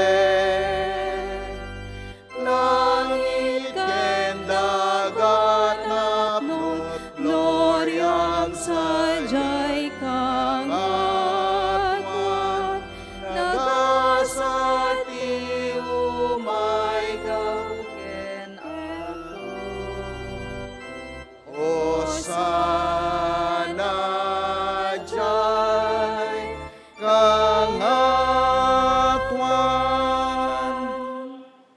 Langit ken daga napno, gloriam sadiay kangatoan. Nagasat ti umaykaw ken Apo. Hosanna diay kangatoan.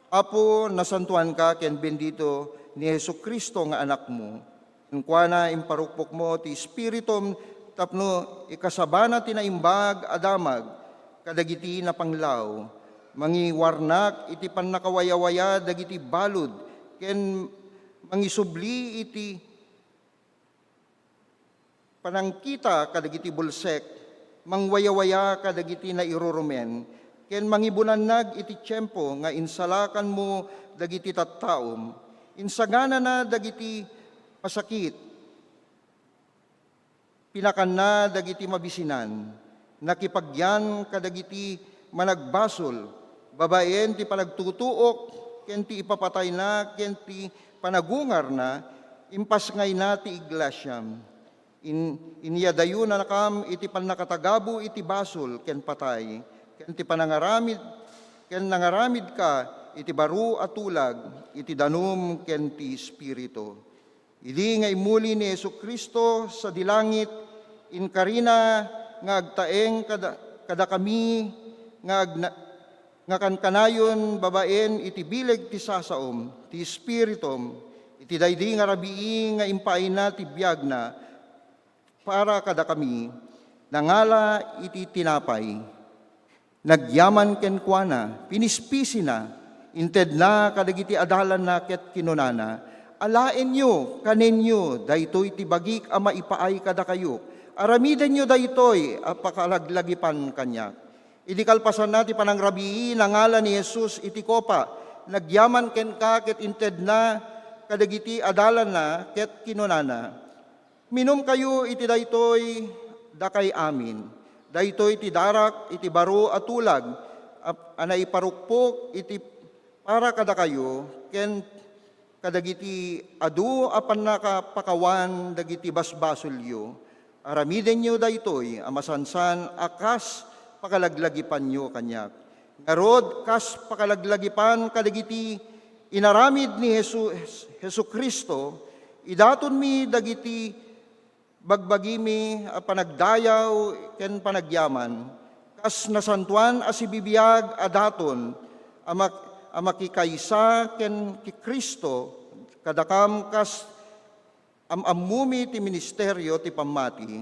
Apo, nasantoanka ken bendito ni Jesu-Cristo nga Anakmo. Kenkuana, imparukpokmo ti Espiritum tapno ikasabana ti naimbag a damag kadagiti napanglaw. Mangiwarnak iti pannakawayawaya dagiti balud ken mangisubli iti panangkita kadagiti bulsek, mangwayawaya kadagiti nairurumen, ken mangibunannag iti tiempo nga insalakanmo dagiti tattaom, insaganana dagiti masakit, pinakanna dagiti mabisinan, nakipagyan kadagiti managbasol, babaen ti panagtutuok ken ti ipapatayna ken ti panagungarna, impasngayna ti iglesia. In-, inyadayonanakam iti pannakatagabu iti basol ken patay, ken ti panangaramid, ken nangaramidka iti baro a tulag iti danum ken ti Espiritu. Idi nga immuli ni Jesu-Cristo sadi langit, inkarina nga agtaeng kada-, kadakami nga agna-, nga kankanayon babaen iti bileg ti sasaom, ti Espiritum, iti daydi nga rabii nga impaayna ti biagna para kadakami, nangala iti tinapay. Nagyaman kenkuana, pinispisina, intedna kadagiti adalanna ket kinunana, "Alaenyo, kanenyo, daytoy ti bagik a maipaay kadakayo. Aramidenyo daytoy a pakalaglagipan kaniak." Idi kalpasanna ti panangrabii, nangala ni Jesus iti kopa, nagyaman kenka ket intedna kadagiti adalanna ket kinunana, "Minumkayo iti daytoy, dakay amin. Daytoy ti darak iti baro a tulag a, a naiparukpok iti para kadakayo ken kadagiti adu a pannakapakawan dagiti basbasolyo. Aramidenyo daytoy a masansan a kas pakalaglagipanyo kaniak." Ngarud, kas pakalaglagipan kadagiti inaramid ni Jesu-, Jesu-Cristo, idatonmi dagiti bagbagimi a panagdayaw ken panagyaman, kas nasantoan a sibibiag a daton a mak-, a makikaysa ken ki Cristo, kadakam kas am-ammomi ti ministerio ti pammati.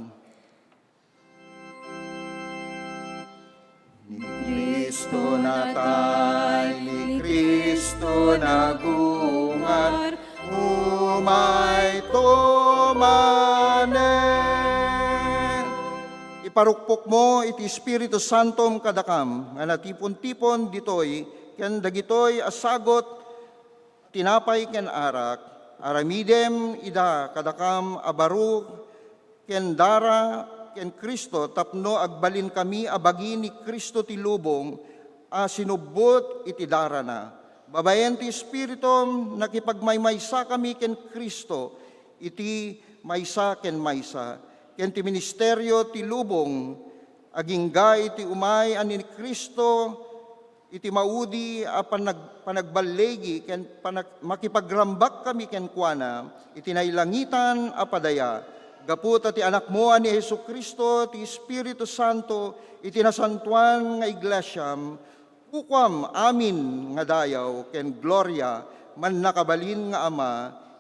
Ni Cristo natay, ni Cristo nagungar, umayto manen. Parukpokmo iti Espiritu Santom kadakam nga natipon-tipon ditoy ken dagitoy a sagut, tinapay ken arak, aramidem ida kadakam a baro ken dara ken Cristo tapno agbalinkami a bagi ni Cristo ti lubong a sinubbot iti darana. Babaen ti Espiritum, nakipagmaymaysakami ken Cristo iti maysa ken maysa, ken ti ministerio ti lubong, agingga iti umay a ni Cristo, iti maudi a panag-, panagballigi ken panag-, makipagrambak kami kenkuana iti nailangitan a padaya. Gapu ta ti Anakmo a ni Jesu-Cristo, ti Espiritu Santo, iti nasantoan nga iglesiam, kukuam amin nga dayaw ken gloria, mannakabalin nga Ama,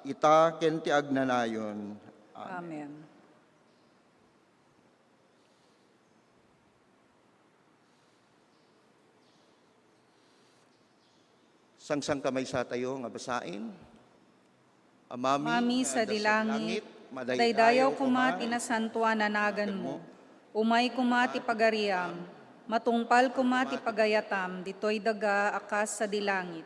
ita ken ti agnanayon. Amen. Amen. Sangsangkamaysatayo nga basaen. Amami Amami nga sadi adda langit, langit, madaydayaw koma ti nasantoan a naganmo. Umay koma ti pagariam, matungpal koma ti pagayatam ditoy daga a kas sadi langit.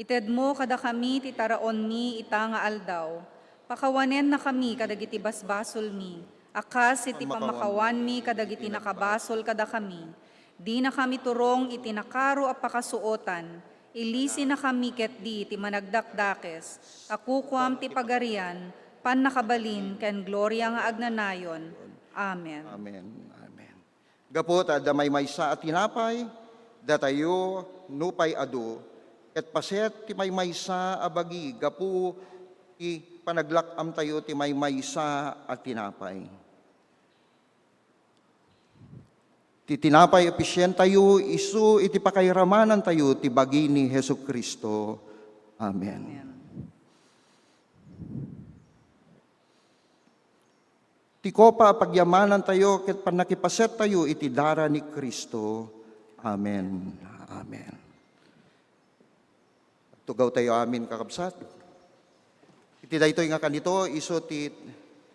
Itedmo kadakami ti taraonmi ita nga aldaw. Pakawanennakami kadagiti basbasolmi, a kas iti pammakawanmi kadagiti nakabasol kadakami. Dinakami turong iti nakaro a pakasuotan, ilisinakami ketdi iti managdakdakes, ta kukuam ti pagarian, pannakabalin, ken gloria nga agnanayon. Amen. Amen. Amen. Gapu ta adda maymaysa a tinapay, datayo nupay adu, ket paset ti maymaysa a bagi gapu ti panaglak-amtayo ti maymaysa a tinapay. Ti tinapay a pisientayo, isu iti pakairamanantayo ti bagi ni Jesu-Cristo. Amen. Amen. Ti kopa a pagyamanantayo ket pannakipasettayo iti dara ni Cristo. Amen. Amen. Tugawtayo amin, kakabsat. Iti daytoy nga kanito, isu ti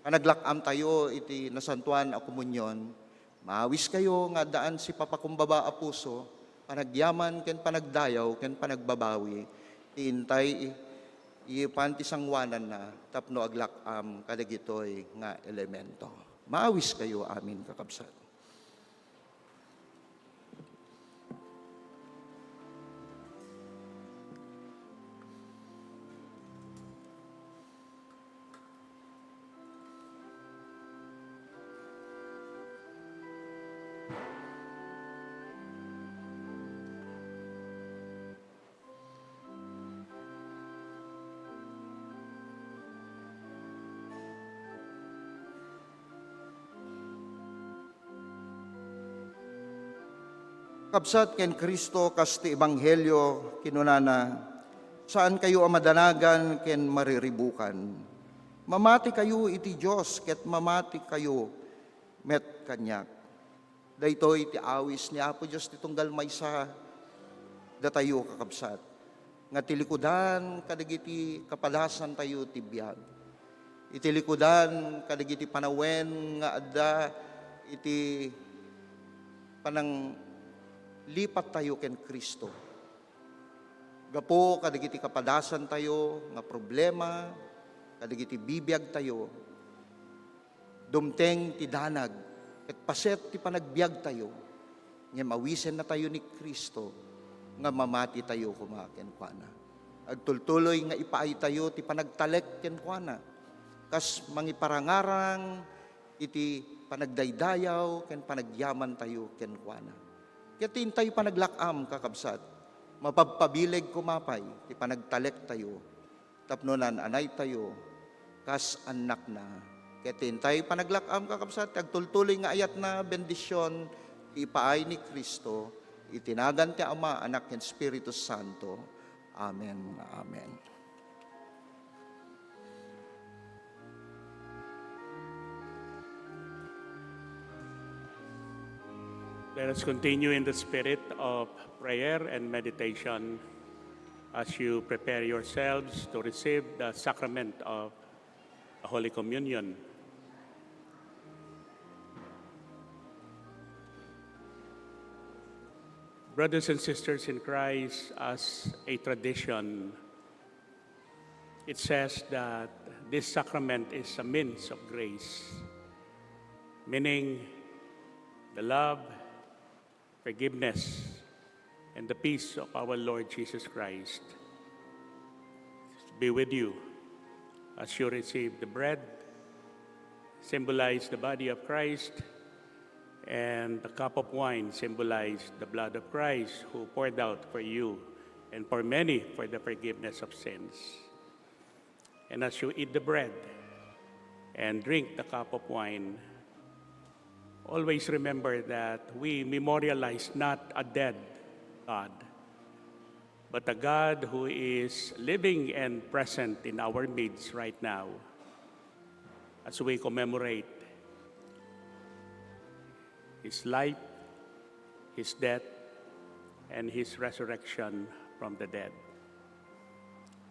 panaglak-amtayo iti Nasantoan a Komunyon, maawiskayo nga addaan sipapakumbaba a puso, panagyaman ken panagdayaw ken panagbabawi ti intay i-, ipan ti sangoananna tapno aglak-am kadagitoy nga elemento. Maawiskayo amin, kakabsat. Kabsat ken Cristo, kas ti ebanghelio, kinunana, "Saankayo a madanagan ken mariribukan. Mamatikayo iti Dios ket mamatikayo met kaniak." Daytoy ti awis ni Apo Dios ti tunggal maysa datayo, kakabsat, nga tilikudan kadagiti kapadasantayo ti biag. Iti likudan kadagiti panawen nga adda iti pananglipattayo ken Cristo. Gapu kadagiti kapadasantayo nga problema, kadagiti bibiagtayo, dumteng ti danag ket paset ti panagbiagtayo, ngem awisennatayo ni Cristo nga mamatitayo koma kenkuana. Agtultuloy nga ipaaytayo ti panagtalek kenkuana, kas mangiparangarang iti panagdaydayaw ken panagyamantayo kenkuana. Ket ti intay panaglak-am, kakabsat, mapagpabileg koma pay ti panagtalektayo tapno naan-anaytayo kas annakna. Ket ti intay panaglak-am, kakabsat, ti agtultuloy nga ayatna, bendision, ti ipaay ni Cristo, iti nagan ti Ama, Anak, ken Espiritu Santo. Amen. Amen. Let us continue in the spirit of prayer and meditation as you prepare yourselves to receive the sacrament of the Holy Communion. Brothers and sisters in Christ, as a tradition, it says that this sacrament is a means of grace, meaning the love, forgiveness, and the peace of our Lord Jesus Christ be with you as you receive the bread, symbolize the body of Christ, and the cup of wine symbolize the blood of Christ, who poured out for you and for many for the forgiveness of sins. And as you eat the bread and drink the cup of wine, always remember that we memorialize not a dead God, but a God who is living and present in our midst right now as we commemorate his life, his death, and his resurrection from the dead.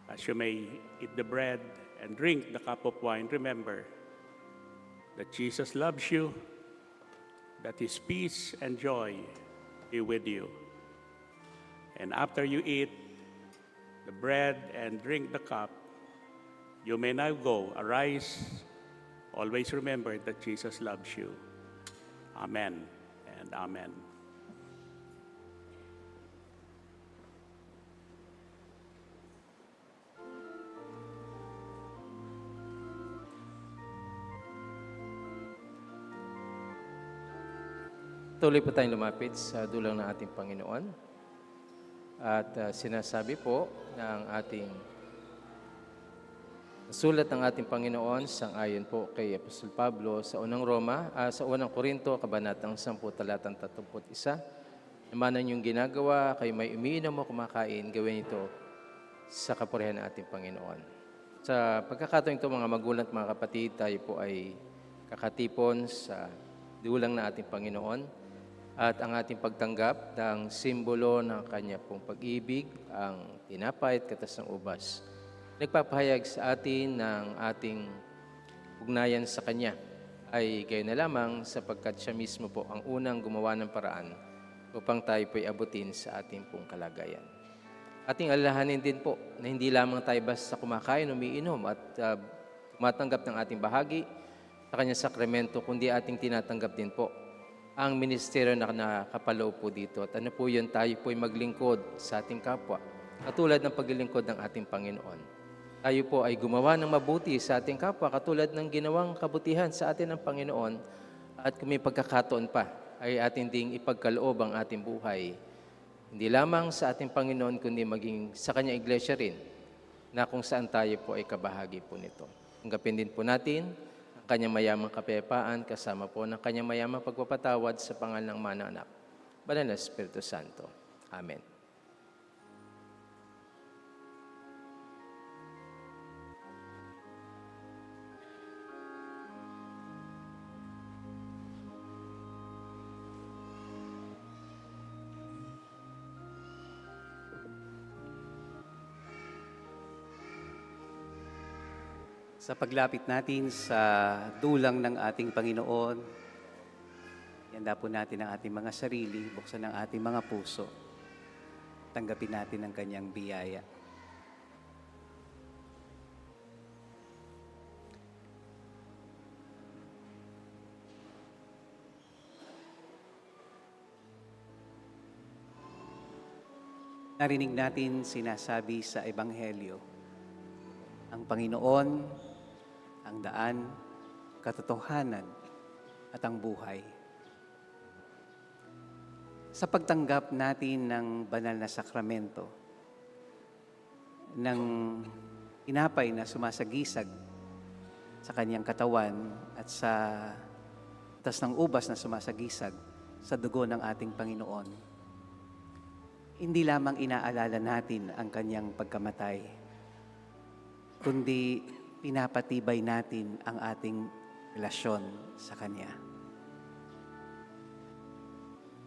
As you may eat the bread and drink the cup of wine, remember that Jesus loves you, that his peace and joy be with you. And after you eat the bread and drink the cup, you may now go, arise. Always remember that Jesus loves you. Amen and amen. Tuloy po tayong lumapit sa dulang ng ating Panginoon. At, ah, sinasabi po ng ating sulat ng ating Panginoon, sang-ayon po kay Apostol Pablo sa unang Roma, ah, sa unang Korinto, kabanatang sampu, talatang tatlumpu't isa, "Namana niyong ginagawa, kayo may umiinom o kumakain, gawin ito sa kapurihan ng ating Panginoon." Sa pagkakataon ito, mga magulang at mga kapatid, tayo po ay kakatipon sa dulang na ating Panginoon at ang ating pagtanggap ng simbolo ng kanya pong pag-ibig, ang tinapay at katas ng ubas. Nagpapahayag sa atin ng ating ugnayan sa kanya ay gayon na lamang sapagkat siya mismo po ang unang gumawa ng paraan upang tayo po'y abutin sa ating pong kalagayan. Ating alalahanin din po na hindi lamang tayo basta kumakain, umiinom at, ah, tumatanggap ng ating bahagi sa kanyang sakramento, kundi ating tinatanggap din po ang ministeryo na nakapaloob po dito. At ano po yun, tayo po'y maglingkod sa ating kapwa, katulad ng paglilingkod ng ating Panginoon. Tayo po ay gumawa ng mabuti sa ating kapwa, katulad ng ginawang kabutihan sa atin ng Panginoon. At kung may pagkakataon pa, ay atin ding ipagkaloob ang ating buhay hindi lamang sa ating Panginoon, kundi maging sa kanyang iglesia rin, na kung saan tayo po ay kabahagi po nito. Tanggapin din po natin ang kanyang mayamang kapayapaan kasama po ng kanyang mayamang pagpapatawad sa pangalan ng Ama, Anak, Banal na Espiritu Santo. Amen. Sa paglapit natin sa dulang ng ating Panginoon, ihanda po natin ang ating mga sarili, buksan ang ating mga puso. Tanggapin natin ang kanyang biyaya. Narinig natin sinasabi sa Ebanghelyo, "Ang Panginoon, ang daan, katotohanan, at ang buhay." Sa pagtanggap natin ng banal na sakramento, ng tinapay na sumasagisag sa kanyang katawan at sa katas ng ubas na sumasagisag sa dugo ng ating Panginoon, hindi lamang inaalala natin ang kanyang pagkamatay, kundi pinapatibay natin ang ating relasyon sa kanya.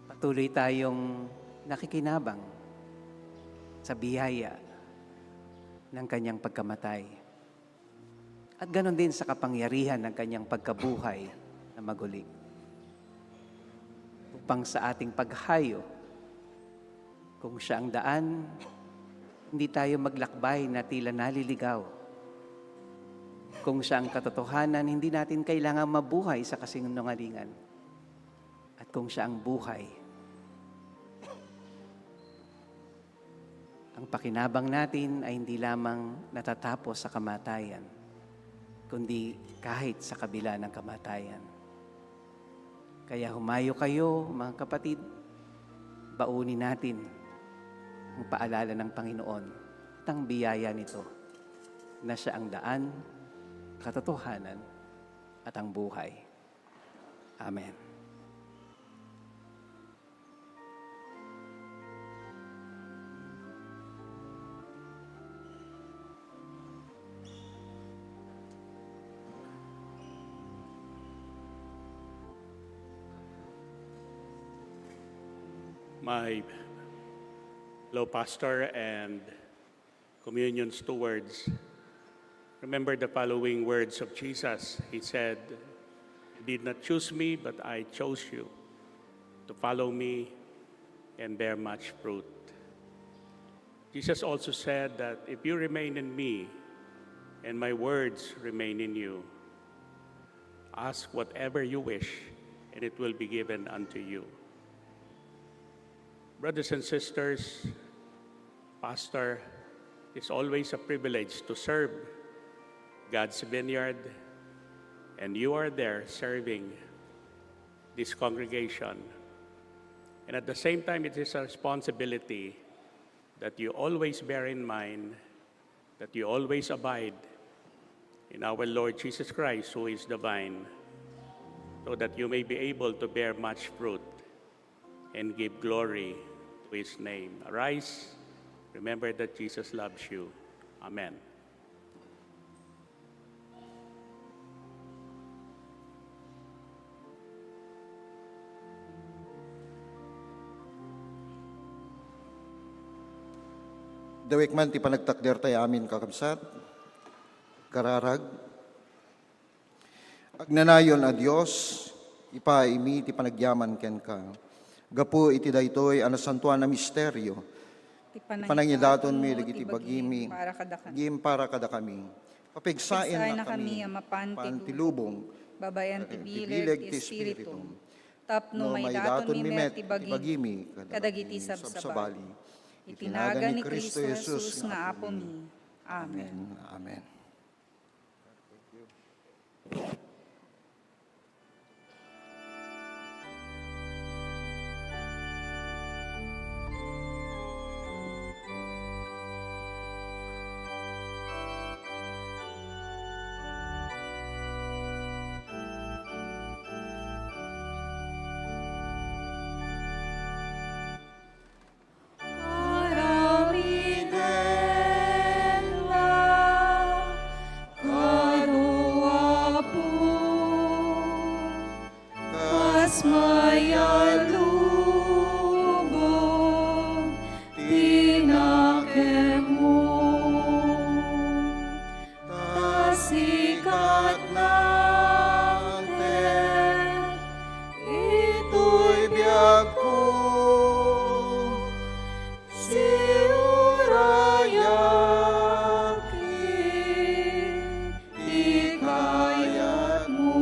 Patuloy tayong nakikinabang sa biyaya ng kanyang pagkamatay. At ganon din sa kapangyarihan ng kanyang pagkabuhay na maguli. Upang sa ating paghayo Kung siya ang daan, hindi tayo maglakbay na tila naliligaw. Kung siya ang katotohanan, hindi natin kailangan mabuhay sa kasinungalingan. At kung siya ang buhay, ang pakinabang natin ay hindi lamang natatapos sa kamatayan, kundi kahit sa kabila ng kamatayan. Kaya humayo kayo, mga kapatid, baunin natin ang paalala ng Panginoon at ang biyaya nito, na siya ang daan, katotohanan, at ang buhay. Amen. My fellow pastor and communion stewards, remember the following words of Jesus. He said, "You did not choose me, but I chose you to follow me and bear much fruit." Jesus also said that, "If you remain in me and my words remain in you, ask whatever you wish, and it will be given unto you." Brothers and sisters, Pastor, it's always a privilege to serve God's vineyard, and you are there serving this congregation. And at the same time, it is a responsibility that you always bear in mind that you always abide in our Lord Jesus Christ, who is the vine, so that you may be able to bear much fruit and give glory to his name. Arise, remember that Jesus loves you. Amen. Dawek man ti panagtakder tayo amin, kakabsat. Kararag. Agnanayon a Dios, ipaaymi ti panagyaman kenka. Gapu iti daytoy a nasantoan a misterio, ti panangidatonmi dagiti bagimi, para kadakami. Papigsaennakami a mapan ti lubong, babaen ti bileg ti Espiritum, tapno maidatonmi met ti bagimi kadagiti sabsabali. Iti nagan ni Cristo Jesus nga Apomi. Amen. Amen. Aramiden la kadu, Apo, kas mayalubong ti nakemmo. Ta sika ti nangted itoy biagko, siurayak iti kayatmo.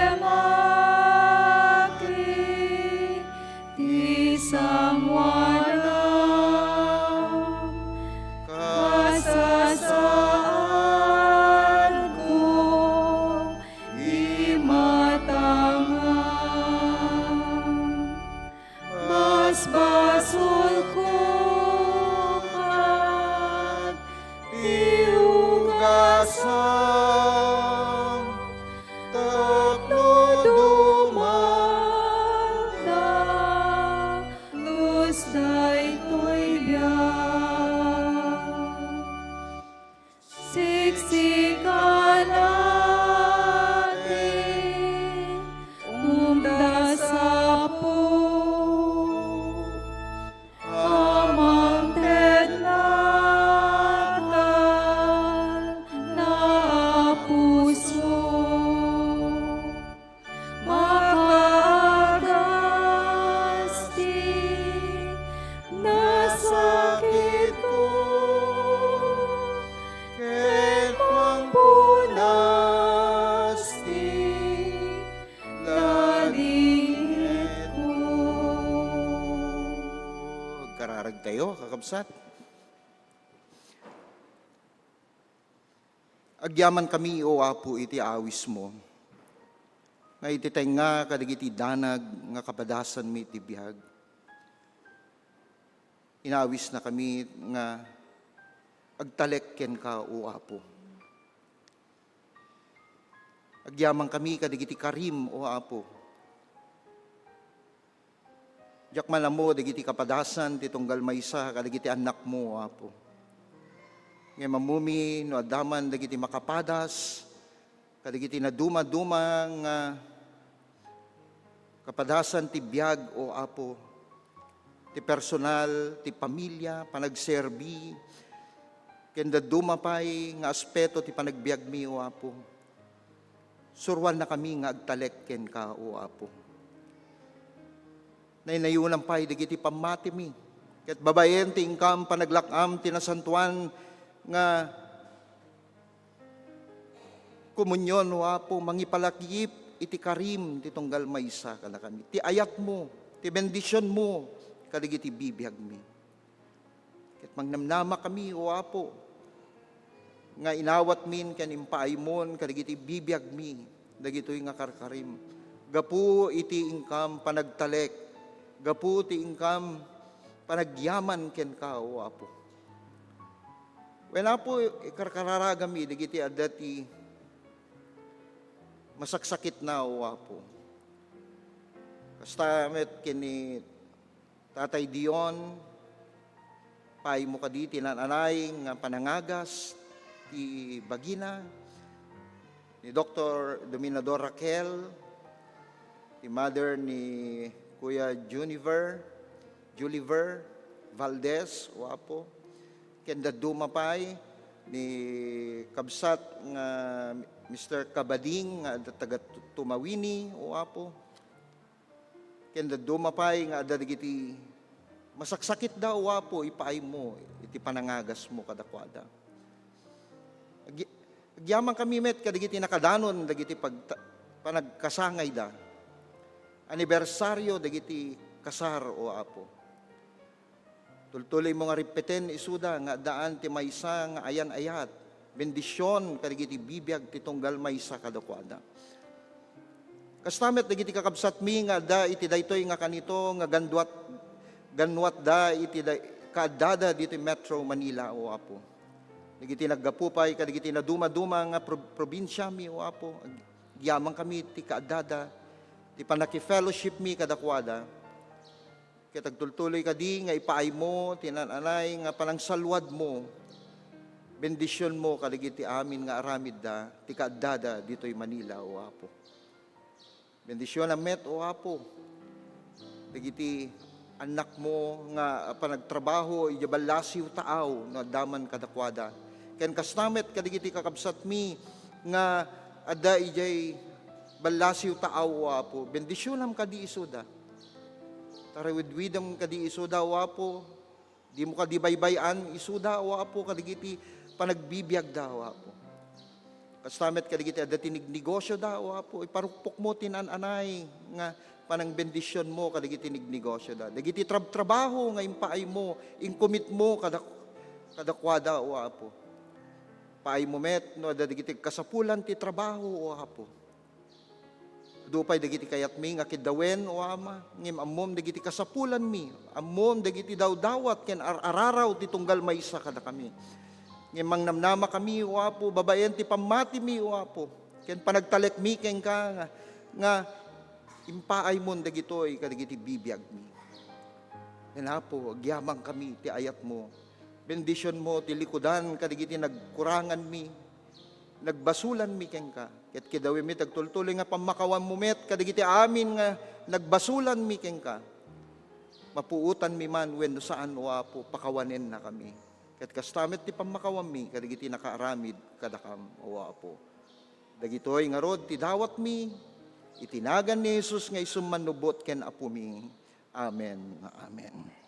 Agraemak iti sanguanam, kasasaadko imatangam. Basbasolko ket ti ugasam, tapno dumadalus daytoy biag. Siksika laeng ti umdas, Apo, a mangted natal na puso. Maka- Karagtayo, kakabsat. Agyamankami, O Apo, iti awismo, nga iti tengnga kadagiti danag nga kapadasanmi iti biag, inawisnakami nga agtalek kenka, O Apo. Agyamankami kadagiti karim, O Apo. Diak man ammo dagiti kapadasan ti tunggal maysa kadagiti annakmo, O Apo. Ngem ammomi no adda man dagiti makapadas kadagiti nadumaduma nga kapadasan ti biag, O Apo, ti personal, ti pamilia, panagserbi, ken dadduma pay nga aspeto ti panagbiagmi, O Apo. Suroannakami nga agtalek kenka, O Apo. Naynayonam pay dagiti pammatimi. Ket babaen ti inkam panaglak-am ti nasantoan nga komunion, O Apo, mangipalakip iti karim ti tunggal maysa kadakami. Ti ayatmo, ti bendisionmo kadagiti bibiagmi. Ket mangnamnamakami, O Apo, nga inawatmin ken impaaymon kadagiti bibiagmi dagitoy nga karkarim. Gapu iti inkam panagtalek, gapu ti inkam panagyaman kenka, O Apo. Wen, Apo, ikarkararagami dagiti adda ti masaksakitna, O Apo. Kasta met ken ni Tatay Dion, paaymo kadi ti naan-anay nga panangagas ti bagina, ni Doktor Dominador Raquel, ti mother ni Kuya Juniver, Juliver Valdez, O Apo. Ken dadduma pay ni kabsat nga Mister Kabading nga adda taga Tu-, Tumawini, O Apo. Ken dadduma pay nga adda dagiti masaksakitda, O Apo, ipaaymo iti panangagasmo kadakuada. Agi-, agyamankami met kadagiti nakadanon dagiti pagta-, panagkasangayda. Anibersario dagiti kasar, O Apo. Tultuloymo nga rippeten isuda nga addaan ti maysa nga ayan-ayat, bendision kadagiti bibiag ti tunggal maysa kadakuada. Kasta met dagiti kakabsatmi nga adda iti daytoy nga kanito nga ganduat-, gannuatda iti day-, kaaddada ditoy Metro Manila, O Apo. Dagiti naggapu pay kadagiti nadumaduma nga prob-, probinsiami, O Apo. Agyamankami ti kaaddada, ti pannakifellowshipmi kadakuada. Ket agtultuloy kadi nga ipaaymo ti naan-anay nga panangsalwadmo, bendisionmo kadagiti amin nga aramidda ti kaaddada ditoy Manila, O Apo. Bendisionam met, O Apo, dagiti annakmo nga panagtrabaho idiay ballasiw taaw no adda man kadakuada. Ken kasta met kadagiti kakabsatmi nga adda idiay ballasiw taaw, O Apo. Bendisionam kadi isuda. Tarawidwidam kadi isuda, O Apo. Dimo kadi baybay-an isuda, O Apo, kadagiti panagbibiagda, O Apo. Kasta met kadagiti adda ti nignegosioda, O Apo. Iparukpokmo ti naan-anay nga panangbendisionmo kadagiti nignegosioda. Dagiti trab-trabaho nga impaaymo, inkomitmo kada-, kadakuada, O Apo. Paaymo met no adda dagiti kasapulan ti trabaho, O Apo. Adu pay dagiti kayatmi nga kiddawen, O Ama, ngem ammom dagiti kasapulanmi, ammom dagiti dawdawat ken ar-araraw ti tunggal maysa kadakami. Ngem mangnamnamakami, O Apo, babaen ti pammatimi, O Apo, ken panagtalekmi kenka nga, nga impaaymon dagitoy kadagiti bibiagmi. Ken, Apo, agyamankami ti ayatmo. Bendisionmo ti likudan kadagiti nagkuranganmi, nagbasulanmi kenka. Ket kidawemmi ti agtultuloy nga pammakawanmo met kadagiti amin nga nagbasulanmi kenka. Mapuotanmi man wenno saan, O Apo, pakawanennakami. Ket kasta met ti pammakawanmi kadagiti nakaaramid kadakam, O Apo. Dagitoy ngarud ti dawatmi iti nagan ni Jesus nga isu a Mannubbot ken Apomi. Amen. Amen.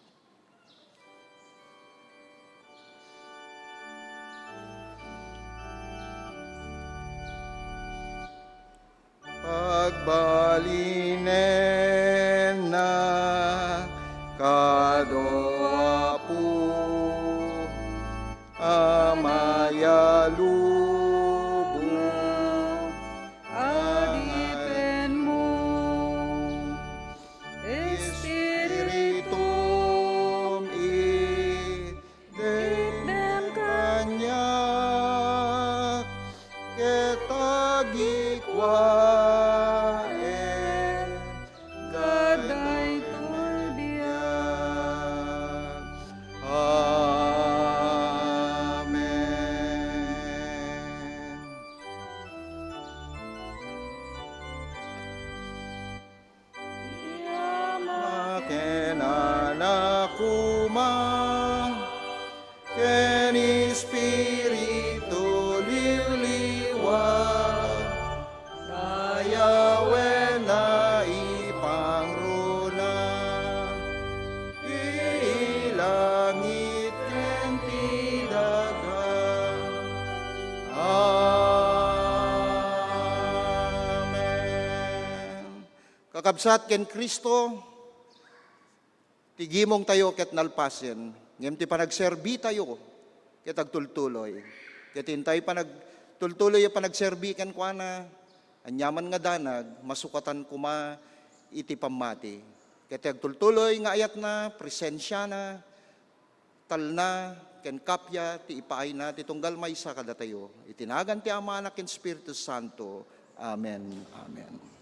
Pagbalinenna kadua Kabsat ken Cristo, ti gimongtayo ket nalpasen, ngem ti panagserbitayo ket agtultuloy. Ket intay panagtultuloy a panagserbi kenkuana, aniaman nga danag, masukatan koma iti pammati. Ket ti agtultuloy nga ayatna, presensiana, talna, ken kappia ti ipaayna ti tunggal maysa kadatayo. Iti nagan ti Ama, Anak, ken Espiritu Santo. Amen. Amen.